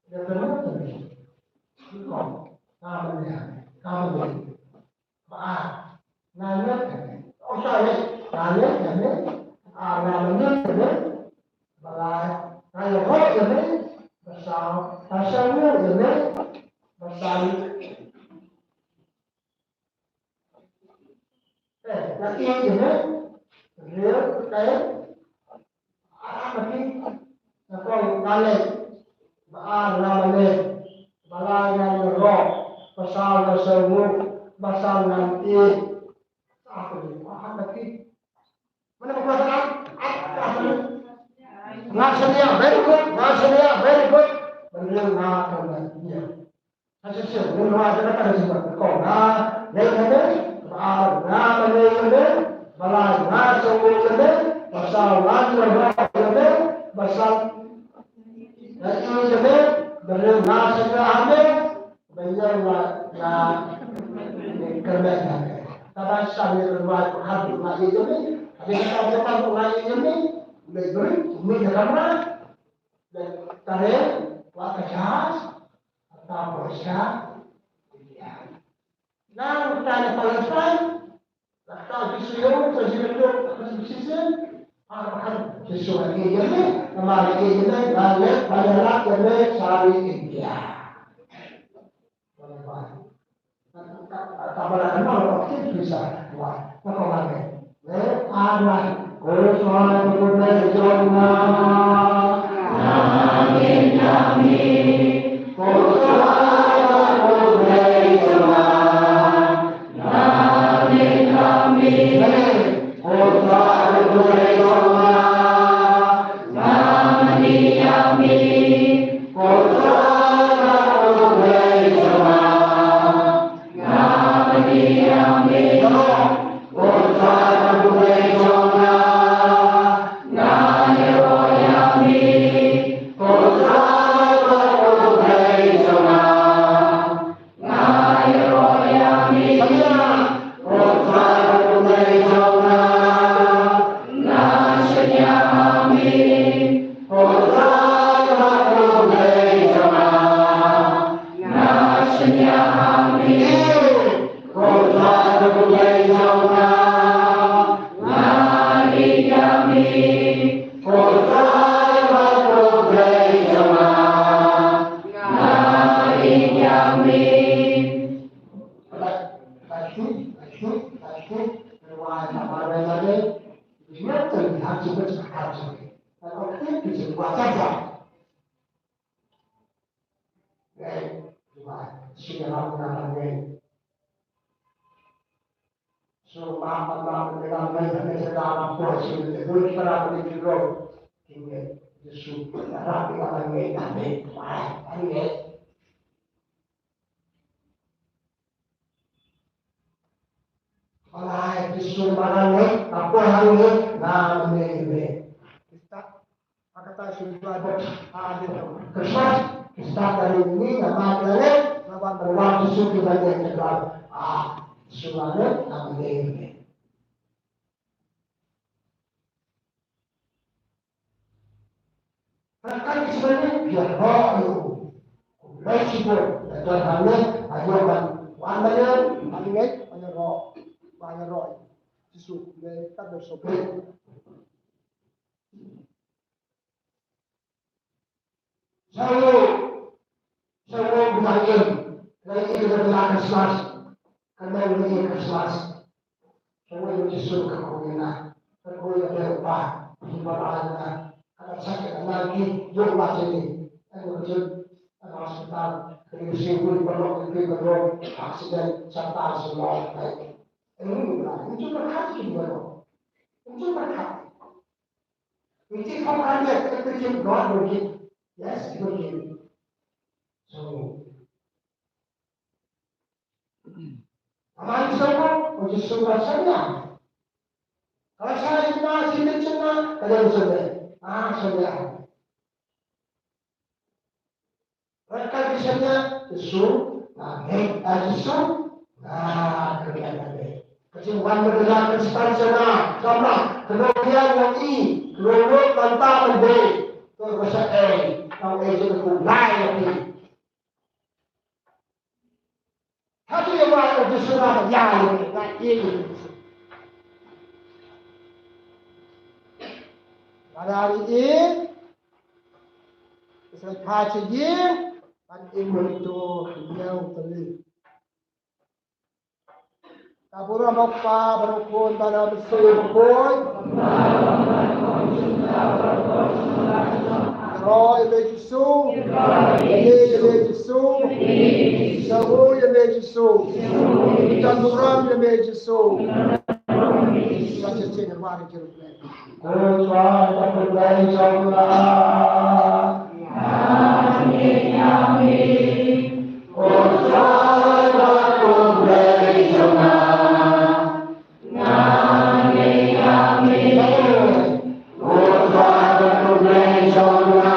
Ïa kane ka mane. Nga mane. Nga mane. Ba ar nga ïaroh ïa me. Oh, sorry. Nga ïaroh ïa me. Ba ar nga mane ïa me. Ba lai nga ïaroh ïa me. Ba saw nga sngewthuh ïa me. Ba saw Eh, la ïeit ïa me, briew, te, ah, ma ki, na kong kane, ba ar nga mane, ba lai nga ïaroh, ba saw nga sngewthuh, ba saw nga ïeit. Ah, ma ki. Mane ba kwah, ah, ah, ah, nga shaniah, very good, nga shaniah, very good. Briew, nga kane, ïa. Ka shisha, ngi wan da kata ka jingmut. Kong nga, nga ïeit ïa me, ba ar nga mane ïa me, ba lai nga sngewthuh ïa me, ba saw nga ïaroh ïa me, ba san nga ïeit ïa me, ba ri nga shaniah ha me, ba ïa nga, nga kyrmen ïa me. Kaba san ïa ka ruh ba kham nga ïeit ïa me, ha ka kata ka ruh nga ïeit ïa me, me briew, me ka kamra, me ka ri, wa ka jahaj, Kata pyrshah. Nang kata na Palestine, kata Jisu ïa u, kata Jisu ïa u, kata Jisu ïa u, ah, kata Jisu ïa u, namar ïa u, ïa u, ïa u, ïa u, ïa u, ïa u, ïa u, ïa u. Alai, Jisu ba ngan leh, ka por hangne, nga mane ïa me. Kita, ha kata shu jua bok, ha, ha, Christmas, kita ka ri ni, nga ma ka leh, nga wan, nga wan Jisu ki ban leh, kita, ah, Jisu ba leh, nga mane ïa me. Ka kan ki sngewthuh ïa u. Khublei shibun ïa ka hangne, ïa ban wan hangne, ban ngeit, ban ïaroh, ban ïaroh. Jisu, khublei, ka dei sngewthuh. Shalom. Shalom, Brian. Lagi kita bilang Christmas. Kami lagi Christmas. Shalom, Jisu ka kong ina. Ka kong ina ba ba. Ba ba ina. Ka ta sa ka na ki yo ba sini. Aku kecil. Aku hospital. Kami sini pun perlu, kami perlu. Aksiden, serta semua. Baik. Ini bukan. Ini cuma hati kita. Ini cuma hati. Everything from God, yes, everything God will give. Yes, He will give. So, Ama Jisu ko, u Jisu ba shania. Ka la shah ïa ka, shi ïa ka, ka dang shania. Ah, shania. Raka ki shania, Jisu, ah, hei, ah, Jisu, ah, ka dang shania. Ka jingwan ba ka dang shania, shania, shania, ka dang shania, ka dang shania, ka dang shania. To ka shah ei, ka ei jingkhublei ïa phi. Hato ïa ba u Jisu ba ïa ïa ïa. Lada ri ïa. Israel pha cha ïa. Ban im to ïa u tali. Ka burom u Kpa bad u Khun bad u Mynsiem Bakhuid. Ïaroh ïa me Jisu. Ïaroh ïa me Jisu. Ïaroh ïa me Jisu. Ïaroh ïa me Jisu. Ïaroh ïa me Jisu. Ko Trai bad ko Blei jong nga. Amen, amen. Ko Trai bad ko Blei jong nga. Amen, amen. Ko Trai bad ko Blei jong nga.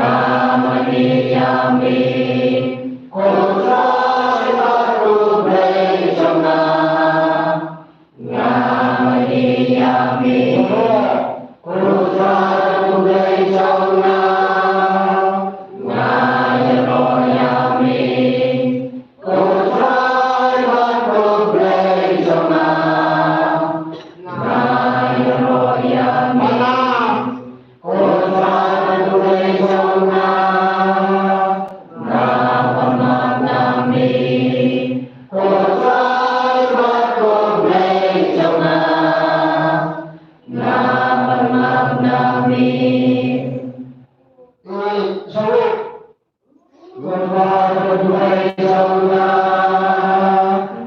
Amen, amen. Ko Trai bad ko Blei jong nga. Nga mane ïa me. Ko Trai ko Blei jong nga. Nga ïaroh ïa me. Ko Trai bad ko Blei jong nga. Nga ïaroh ïa me. Ko Trai bad ko Blei jong nga, nga pan map na me. Ko Trai bad ko Blei jong nga, nga pan map na me. Ngai, sawi. Ko Trai bad ko Blei jong nga.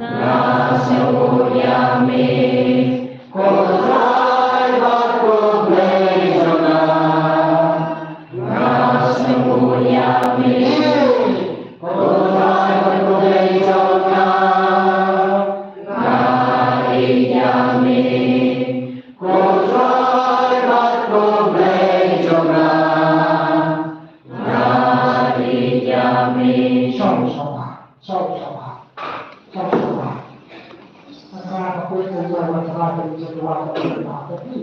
Nga sngewthuh ïa me. Ko Trai bad ko Blei jong nga. Nga sngewthuh ïa me. Ko Trai bad ko Blei jong nga. Nga ïeit ïa me. Ko Trai bad ko Blei jong nga. Nga ïeit ïa me. Shong shabha, shong shabha, shong shabha. Aka ka put ka ïa wa shabha ka ïa wa shabha ka ïa wa shabha.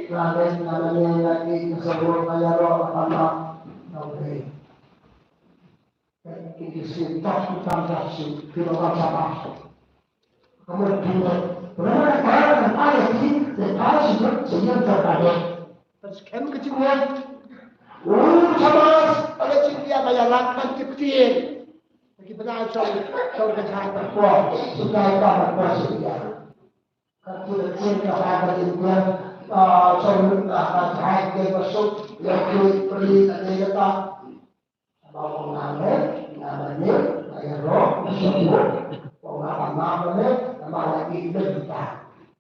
Nga dei nga dei nga ïeit nga shabha nga ïaroh nga pan map. Nga dei. Ki ki sngewthuh ki tang ka shu ki ba ban shabas. Ka mut ki mut. Namar ka ka ka ki ki ka shu mut shu ïeng sha ka dei. Ka skhem ka jingmut. U shabas ka la jingmut ka ïa lak ban ki ktien. Ki bna shong shong ka jai ka kwa. Shu ka ka ka kwa shu ïa. Ka ki ktien ka ba ka jingmut. Ah, shong ka ka jai ka ba shong ïa ki pri ka dei ka ta. Ba ong nga leh, nga ba nyeh, nga ïaroh, nga sngewthuh. Ong nga ba nga ba leh, nga ba la ïeit leh kita.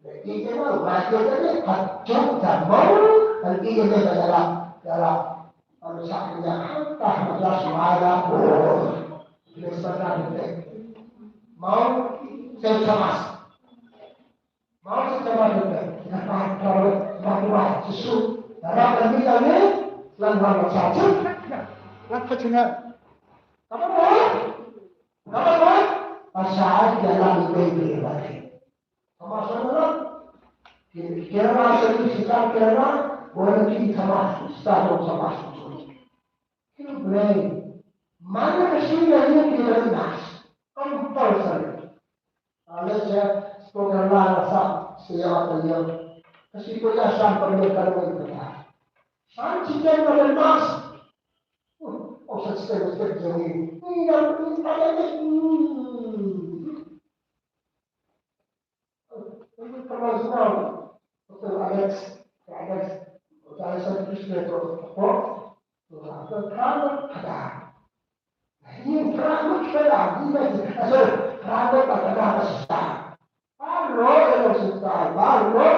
Leh ïeit leh nga ba ïeit leh ka jong ka mo, ka ïeit leh ka ïarap, ïarap. Ba sa ka ïa hangta ma da shuwa ïa ko. Leh sa ka leh. Mo, sel samas. Mau sa tama dukhe, na pa tama dukhe, tama dukhe, Jisu, na rap na mi kami, lan wan na sa chin. Lat pa chin na. Tama dukhe, tama dukhe, pasal dia lan ni baby lagi. Tama sa na, kira sa ni sita kira, boleh kita tama, sita tama. Kira boleh, mana kasih dia ni kita nas, compulsory. Alesia, ko Kerala rasa, sia ta yo. Kasi ko ya san pa yo ka lo ka. San chicken pa yo mas. Oh, sa chicken mas ka jong ni. Ni na ni pa yo ni. Ko Alex, Alex, ko ta sa Krishna ko ko. Ko ta ka. Yin prahmut pela, yin prahmut pela sita. Baroh elo sita, baroh.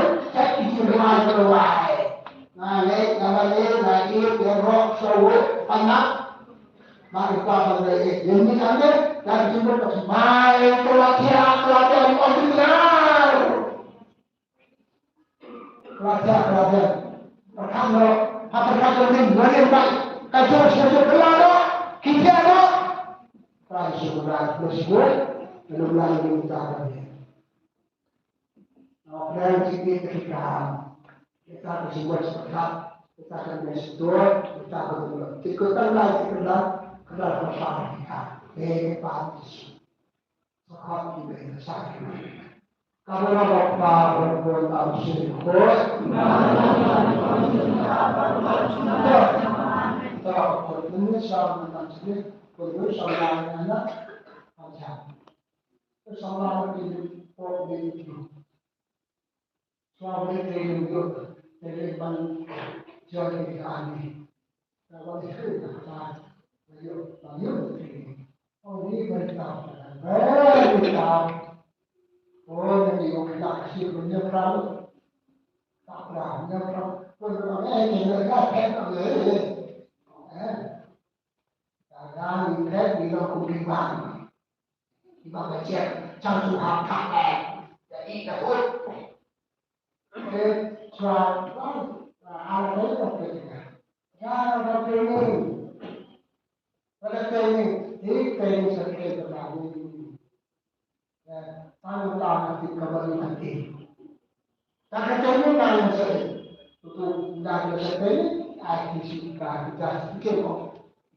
Tang ki jingrwai ba rwai. Nga leh, nga ba leh, nga ïeit, nga rok, sha wut, panak. Ba ki kwah ban leh, ïeit. Ïa ni ka leh, da ki jingrwai ba rwai. Mai, ka la thiah, ka la thiah, ong ki nar. Ka la thiah, ka la thiah. Pyrkhat noh, ha pyrkhat noh, ring, ring, bai. Ka jong, ka jong, ka la noh, ki thiah noh. Ka la jong, ka la jong, ka la jong, ka la jong, ka la jong. Nga pyrshang jingmih ka jingkam. Kita ka jingmut jingpyrkhat, kita ka jingmut jingtur, kita ka jingmut. Kita ka jingmut jingpyrkhat, kita ka jingmut jingpyrkhat. Dei ka jingpyrkhat Jisu. Sa khot ki dei ka sa ki. Ka ba nga ba pa ba ba ba ba shin khot. Ta khot ni sa na ta shin. Khot ni sa na na. Aja. Sa ma ki khot ni ki. Shuwa ba ïoh training, ïoh training ban join ka army. Ka ba ïoh training ka ba ïoh, ba ïoh training. Oh, ni ba ïoh training. Ba ïoh training. Oh, ni ïoh kena ka shi ba ïoh training. Ka ba ïoh training. Ko ba ïoh training ka ba ïoh. Eh. Ka ba ïoh training ni long kum ki bang. Kiba ka jet, chang chu hap thak eh. Da i da ut. Eh, chwa, ah, ah, ah, ah, ah, ah. Ya, da training. Da training. Ni training sa training sa training. Ya, tang tang ti ka ba ni ti. Da training na yang sa. Tu tu da ka sa training, ai ti si ka ti da si ke ko.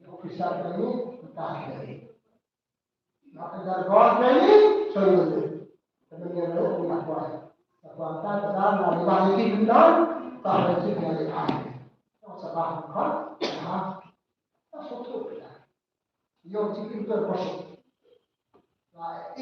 Officer training, ta training. Maka darkar training, sorry, sorry. Temen dia tu, aku nak buat. Aku hantar ke dalam, dalam lima ringgit benda, tak ada ringgit yang dia ada. Tak usah faham, kan? Faham? Tak suka kita. Dia mesti pintar masuk.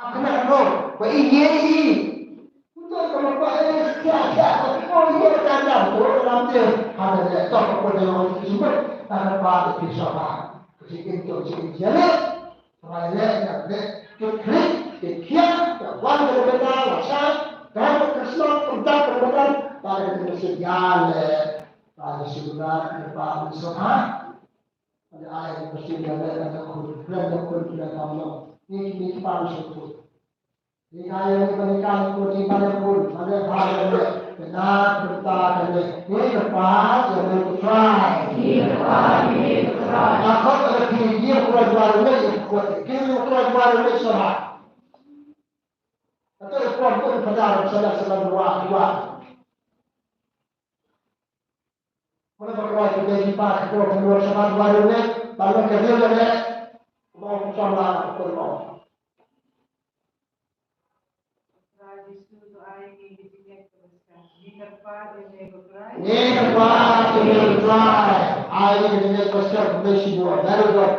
Ap kane ka dor ba i ye i. Uto ka ba ko e sia sia ko i ye ka dam ko lam te. Ha de to ko de ong ki sumber. Ta ka ba de ki sa ba. Ki in to ki in jale. Ba le na de ki kri ki kia ka wan de benda la sa. Ka ka sma ko da ko benda ba de ki sia le. Ba de sumber ba de so ha. Ade ai pasi ade ade khun, kren da khun kren da mno. Ni ni ki pan su khun. Ni ka ya ni bani kan khun ni bani khun, bani bani ne. Kena kenta kene. Ni ka pa ya ni ku try. Ni ka pa ya ni ku try. Aku tak ada ki dia ku try baru ni ku try. Ki ku try baru ni sama. Atau ku pun pada salah salah dua dua. Mano ba kwah kita di pa kita perlu sabar baru ni, baru kerja ni. Mau sama aku perlu. Ni ka pa ini bertrai. Ai ini bertrai. Very good.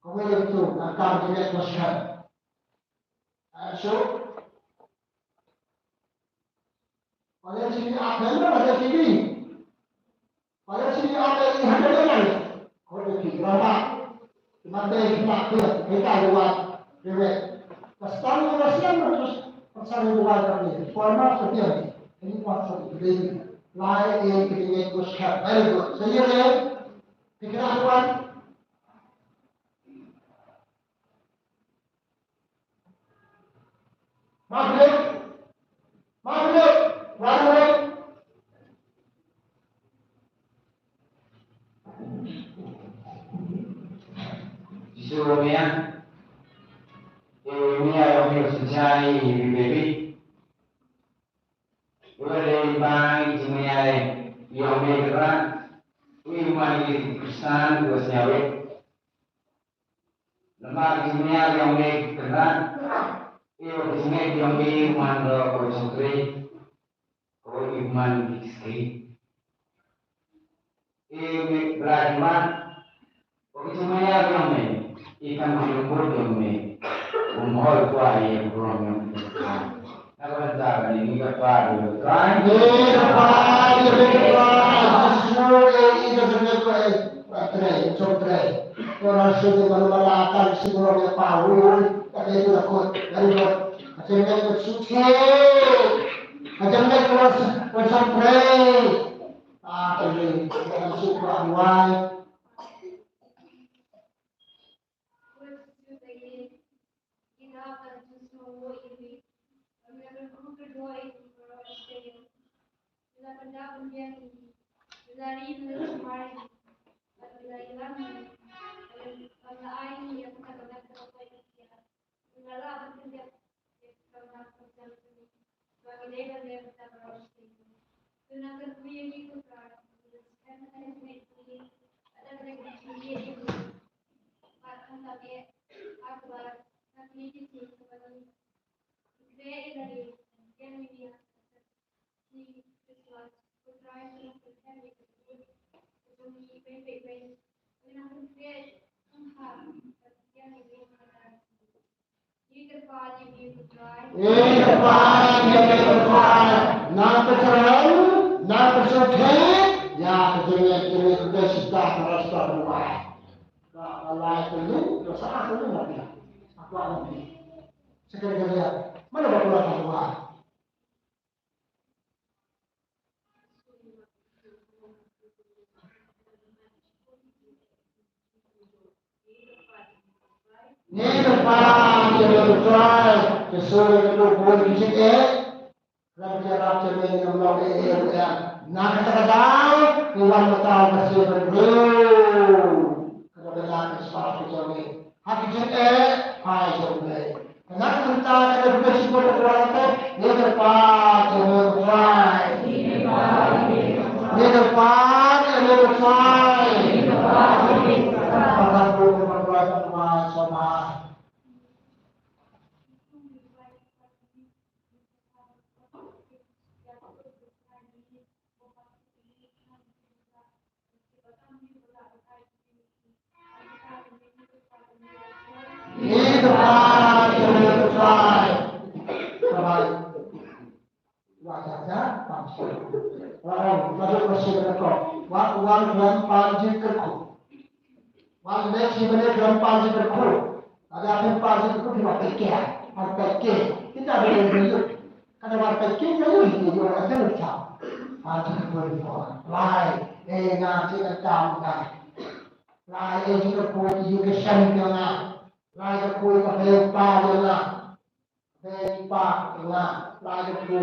Kau boleh tu, akan dia bertrai. So, pada sini apa yang ada sini? Pada sini apa yang ada dengan? Kau ada sini berapa? Cuma ada yang nak dia, kita luar, dia. Pasal orang siang terus pasal luar kami. Formal seperti ini. Ini pasal ini. Lain yang kita ingat, very good. Saya ni, kita luar. Maghrib. Maghrib. Maghrib. Jisu mia. E mia ong mia sejai baby. Ua dei ba i jingmyntoi ïong me kynrad, u man i Khristan u sñiawit. Namar i jingmyntoi ïong me kynrad, i jingmyntoi ïong me man da ko jingkri, ko i man i kri. I me brad man, Wa ki jingmyntoi ïong me, i kam ki jingmut ïong me, um hoi kwah ïa ka burom ïong me. Na ka bynta kane ngi kyrpad ïa u Trai. Ngi kyrpad ïa u Trai. Jisu, i ka jingmut ko, eh, Trai, jong Trai. Ko ra shu jingmut ba la kan shu burom ïa pa u, ka dei tu la kut, very good. Ka jingmut ko shu thie. Ka jingmut ko shu Trai. Ah, Trai, ka shu kwah wai. Ïa ka jingïeit, ïa ka jingïeit, na ka jingïeit, na ka jingïeit, ïa ka jingïeit, ïa ka jingïeit, ïa ka jingïeit, ïa ka jingïeit. Ka la ka ïa ka sa ka ïa ka. Aku aku. Sekali kali ya. Mana ba pula ka dua? Ngi kyrpad ïa u Trai, ka suri ka duk bun ki jingeh. Ram ki rap jingeh ngam long eh eh eh. Na kata ka daw, ngi wan mynta ka suri ka duk. Ka duk ka dak ka suri ka duk. Ha ki jingeh, ha jong me. Ka na ka bynta ka dei ka shu ka dei ka dei ka dei ka dei ka dei ka dei ka dei. Wa cha cha, pam. Wa ong, wa duk wa shi da ko. Wa, wa khlem pan jingkyrkhu. Wa leh shi bane khlem pan jingkyrkhu. Lada phi pan jingkyrkhu phi wa peit ke. Wa peit ke. Kita bane bane. Kada wa peit ke ka yu hi yu wa ka cha. Pan jingkyrkhu phi wa. Lai, eh, nga chi ka tam ka. Lai, eh, jingkyrkhu yu ka shan ka nga. Lai ka khui ka phe pa yu nga. Dei pa nga, la dei ku,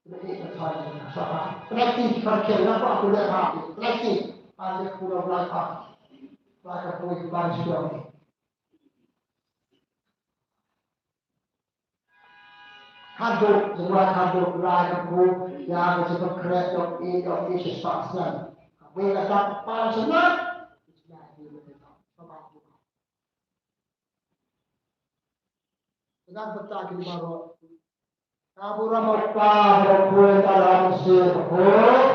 dei ka thoi nga. Sapa? Practice, percaya apa aku dah hati? Practice. Ada ku dah belajar. Belajar ku iban suami. Kaduk, semua kaduk, belajar ku, ya, aku sebab kereta, i, i, i, sesuatu. Aku dah dapat panas sangat. Sapa? Ngan pynta kine baroh. Ka burom u Kpa bad u Khun bad u Mynsiem Bakhuid.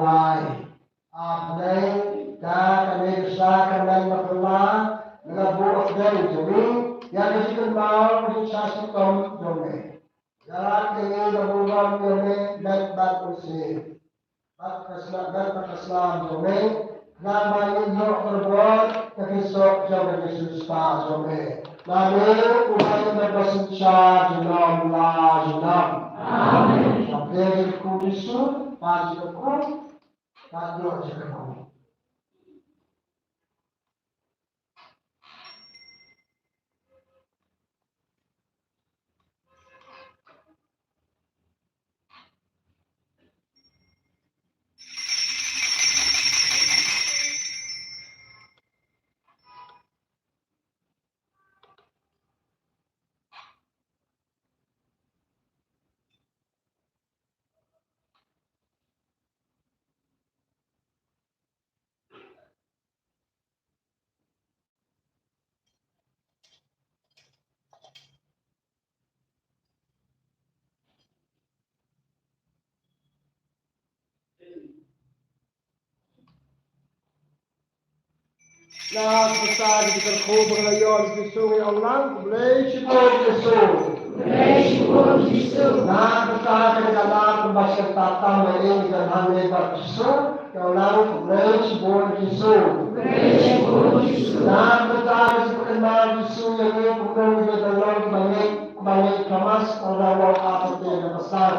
Amen. Amen. Ka kane ka sakrament bakla, nga buh ha pdeng jong me, ïa ka jingkynmaw ka jingshah shitom jong me. Ïa kane ka burom jong me, met bad u Mynsiem. Bad ka sla-, met bad ka slam jong me, khnang ba ngin ïoh kyrpad ïa ki soh jong ka jingsngewsih jong me. Namar u Blei u don ka synshar junom la junom. Amen. Sha pdeng jong u Jisu, pan jong u Ka dei ka Na ka bynta ka jingkyrkhu ba nga la ïoh na Jisu, nga ong lang, khublei shibun Jisu. Khublei shibun Jisu. Na ka bynta ka jingkyrkhu ba sha ka tam ba ïa ngi, ka jingkyrkhu ba Jisu, nga ong lang, khublei shibun Jisu. Khublei shibun Jisu. Na ka bynta ka jingkyrkhu ba Jisu ïa ngi, kumno ngi ban long kiba ngeit, kiba ngeit khlamas, ong lang, ong lang, ap ïa ka pasal.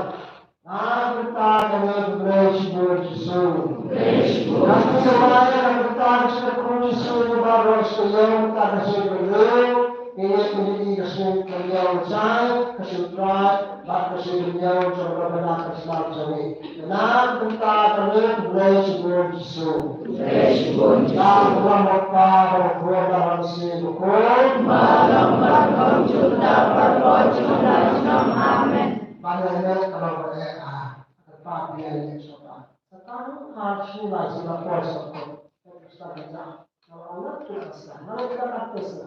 Na ka bynta kane, khublei shibun Jisu. Khublei shibun. Nga kyrpad ïa ka bynta ka jingkyrkhu Jisu, ïa baroh shi taïew, bynta ka sngi kaba hynriew, ngi ngeit ngi ïohi ka sngi kaba hynñiew jong u Trai, bad ka sngi kaba hynñiew jong u Kynrad ka sdang jong ngi. Na ka bynta kane, khublei shibun Jisu. Khublei shibun Jisu. Ka burom u Kpa, bad u Khun, bad u Mynsiem Bakhuid. Ba long bad kumjuh na baroh junom. Amen. Ba ïa ngi ka long ba eh, ah, ka pa ïa ngi sota. Sa tang ha shu lai shu la poi sota. Ka sa ka ja. Ka la la tu ka sa. Na ka ka tu sa.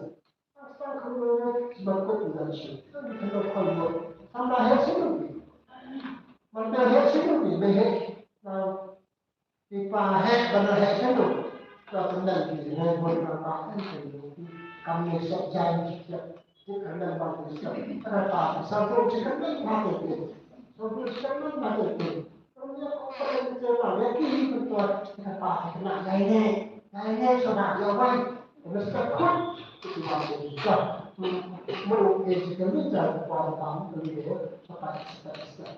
Ka sa ka lu shu ba ku tu da shu. Ka ni ka lo ko lo. Sa ma he shu ni. Man ba he shu ni, ba he. Na Ki pa heh, ba na heh shaluk. Ka kyndan ki heh, ba na pa heh shaluk. Kam ne sok jai ki siap. Ki kyndan ba ki siap. Ka na pa ki shaluk, ki kyndan ba ki siap. Shaluk, ki kyndan ba ki siap. Kam ne ko pa ki siap ba, ya ki hi ko pa. Ka na pa ki kena jai ne. Jai ne, so na yo bai. Ka na siap khut. Ki ba ki siap. Mo, eh, ki kyndan jai ko pa, pa ki kyndan. Siap, siap, siap.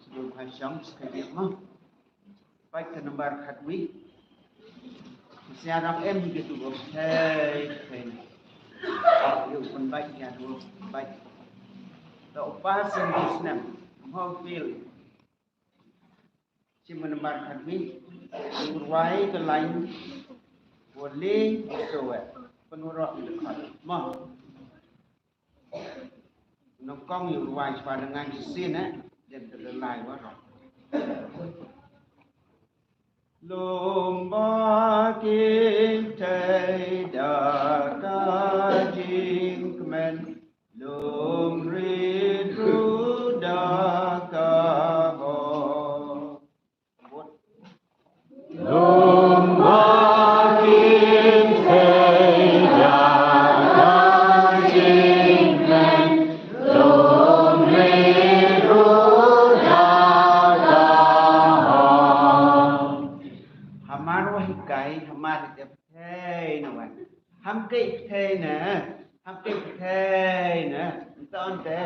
Sngewbha shong skadien mo. Bad ka nambar khatwei. Sngewbha em hi ka tu ko. Hei, hei. Ïa u pynbeit ïa u pynbeit. To u pa sngewbha snem. Mo pil. Shim ka nambar khatwei. U rwai ka lain. Wali so eh. Pynurok ïa ka. Mo. Nyngkong ïa u rwai shuwa da ngan shisien eh, dep da lai baroh. Lum ba ki kynthei da ka jingkmen, lum rit ruh da ka hok. Lum ba ki kynthei da ka jingkmen, lum rit ruh da ka hok. Hamar wa hikai, hamar hikai, kynthei na wan. Ham kei kynthei na, ham kei kynthei na, nton te.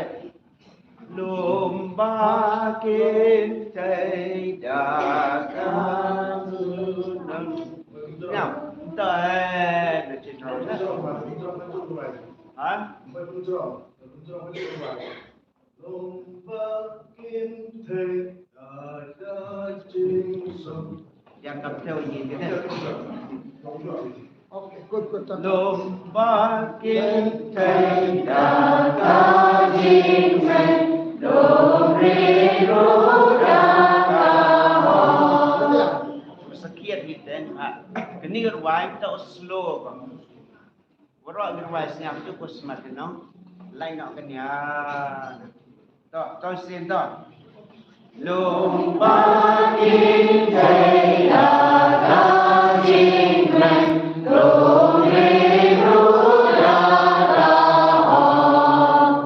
Lum ba kin tei da ka nam. Nam, tei na chin rong. Ha? Lum ba kin tei da ka jing suk. Ïa ka tei ïa ka. Okay, good, good, good. Lum ba kin tei da ka jingmut, lum ri ruh da ka hok. Sa kiad hi ten ha. Kane ka rwai to slow ba. Waroh ka rwai sngap tu ko smat no. Lai no kane. To, to sien to. Lum ba kin tei da ka jingmut, lum ri ruh da ka hok.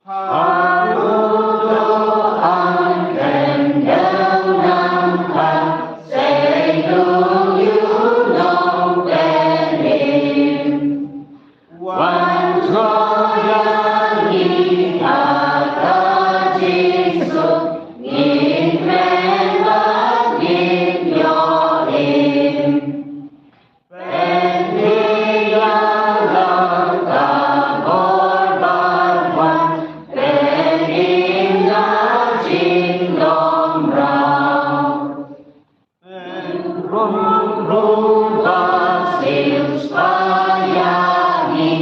Haduh to an ken dang nang kan, sei lung yu nong pen in. Wan jooh ïa ngi ha ka jingsuk, ngin kren bad ngin ïoh im. Pynthikna ïa la ka bor ban wan, pynthikna jinglong rau. Ruh ruh ba sim spah ïa ngi,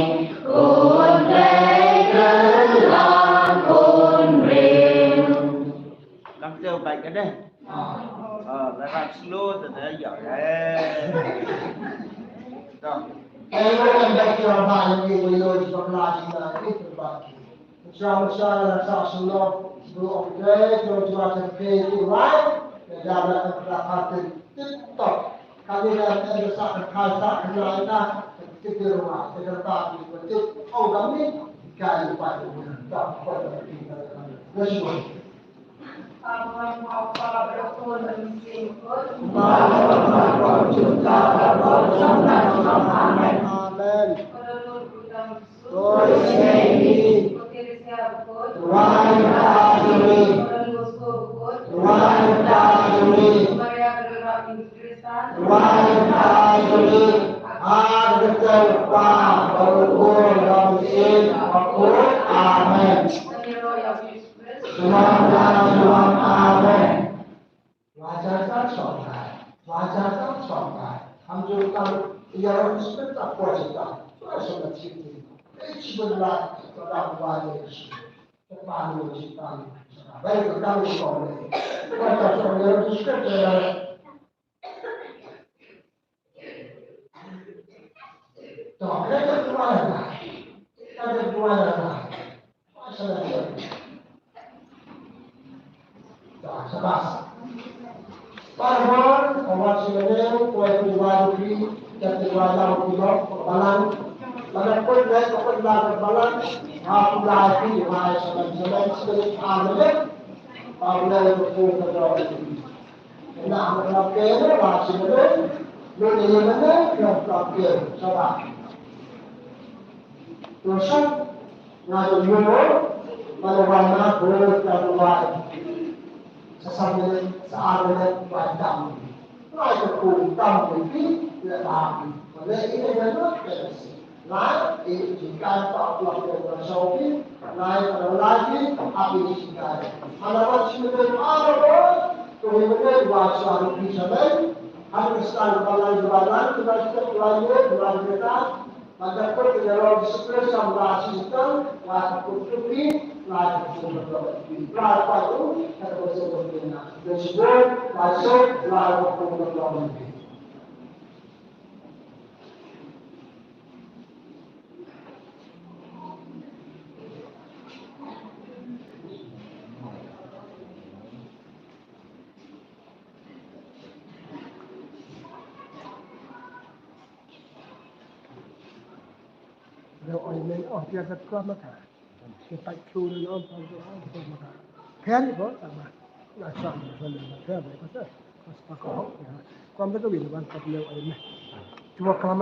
un Blei kylla un rim. Lam teu bai ka deh. Ah, la rap slow te deh ïa. Eh. Dah. Eh, lo kan dah kira bai ni, lo ïa jubak lagi lah, itu bagi. Sha sha la sa sha lo, lo ong dei, lo jua te pe tu rai, ya ja la ka ka ka te tip top. Ka ni la te sa ka ka sa ka la ka te tip rai, te ka ta ni ko tip. Oh, ka ni ka ni pa ni ta ko ta ni ka. Let's go. Amen. Amen. Glory to thee. Ruah ïa ka Trai jong ngi. Ruah ïa ka Trai jong ngi. Ruah ïa ka Trai jong ngi. Ha ka kyrteng u Kpa, bad u Khun, bad u Mynsiem Bakhuid. Amen. Shalom, shalom, amen. Wa jar jar shongkai, wa jar jar shongkai. Ham ju tang ïa u Spirit ta poi ta. Wa shong ta chi ni. Ei chi ben la ta da wa ye shi. Ta pa ni chi ta ni. Bai ta ta ni ko ni. Wa ta shong ïa u Spirit ta. To, ka dei ka tuan. Ka dei ka tuan. To, shabash. Parmon, awat sila ne, kuai kuai kuai, jati kuai lau kuai lok, balang. Lada kuai kuai kuai lau balang, ha kuai kuai kuai, shabash, shabash, shabash, amen. Amen, kuai kuai kuai. Ïa, ïa, ïa, ïa, ïa, ïa, ïa, ïa, ïa, ïa. To shong, nga to ïoh, nga to wan na, to ka to wan. Sa sa minit, sa ar minit, wan tam. Nga to kum tam minit, ïa tam. Wan ïa ïa ïa ïa. Lai, eh, jingkyrpad, pynlong ïa ka shong phi, lai, pynlong lai phi, ha phi jingkyrpad. Hana wan shi minit, ah, to, to hi minit, wan sha phi sha lai, hana ka stan ba lai, ba lai, ba lai, ba lai, ba lai, ba lai, ba lai, kut ïa Lord Jesus Christ, sham lai shi stan, lai kut kut phi, lai kut kut phi, lai kut kut phi, lai kut kut phi, lai kut kut phi, lai kut kut phi. Leo ointment, oh, pia kat kua mata. Pia pat kyu leo, oh, pia kat kua mata. Pia ni ko, sama. Na sama, sama, pia ni ko, sa. Pas pa ko, ya. Kua mata ko win, wan pat leo ointment. Cuma kelamaan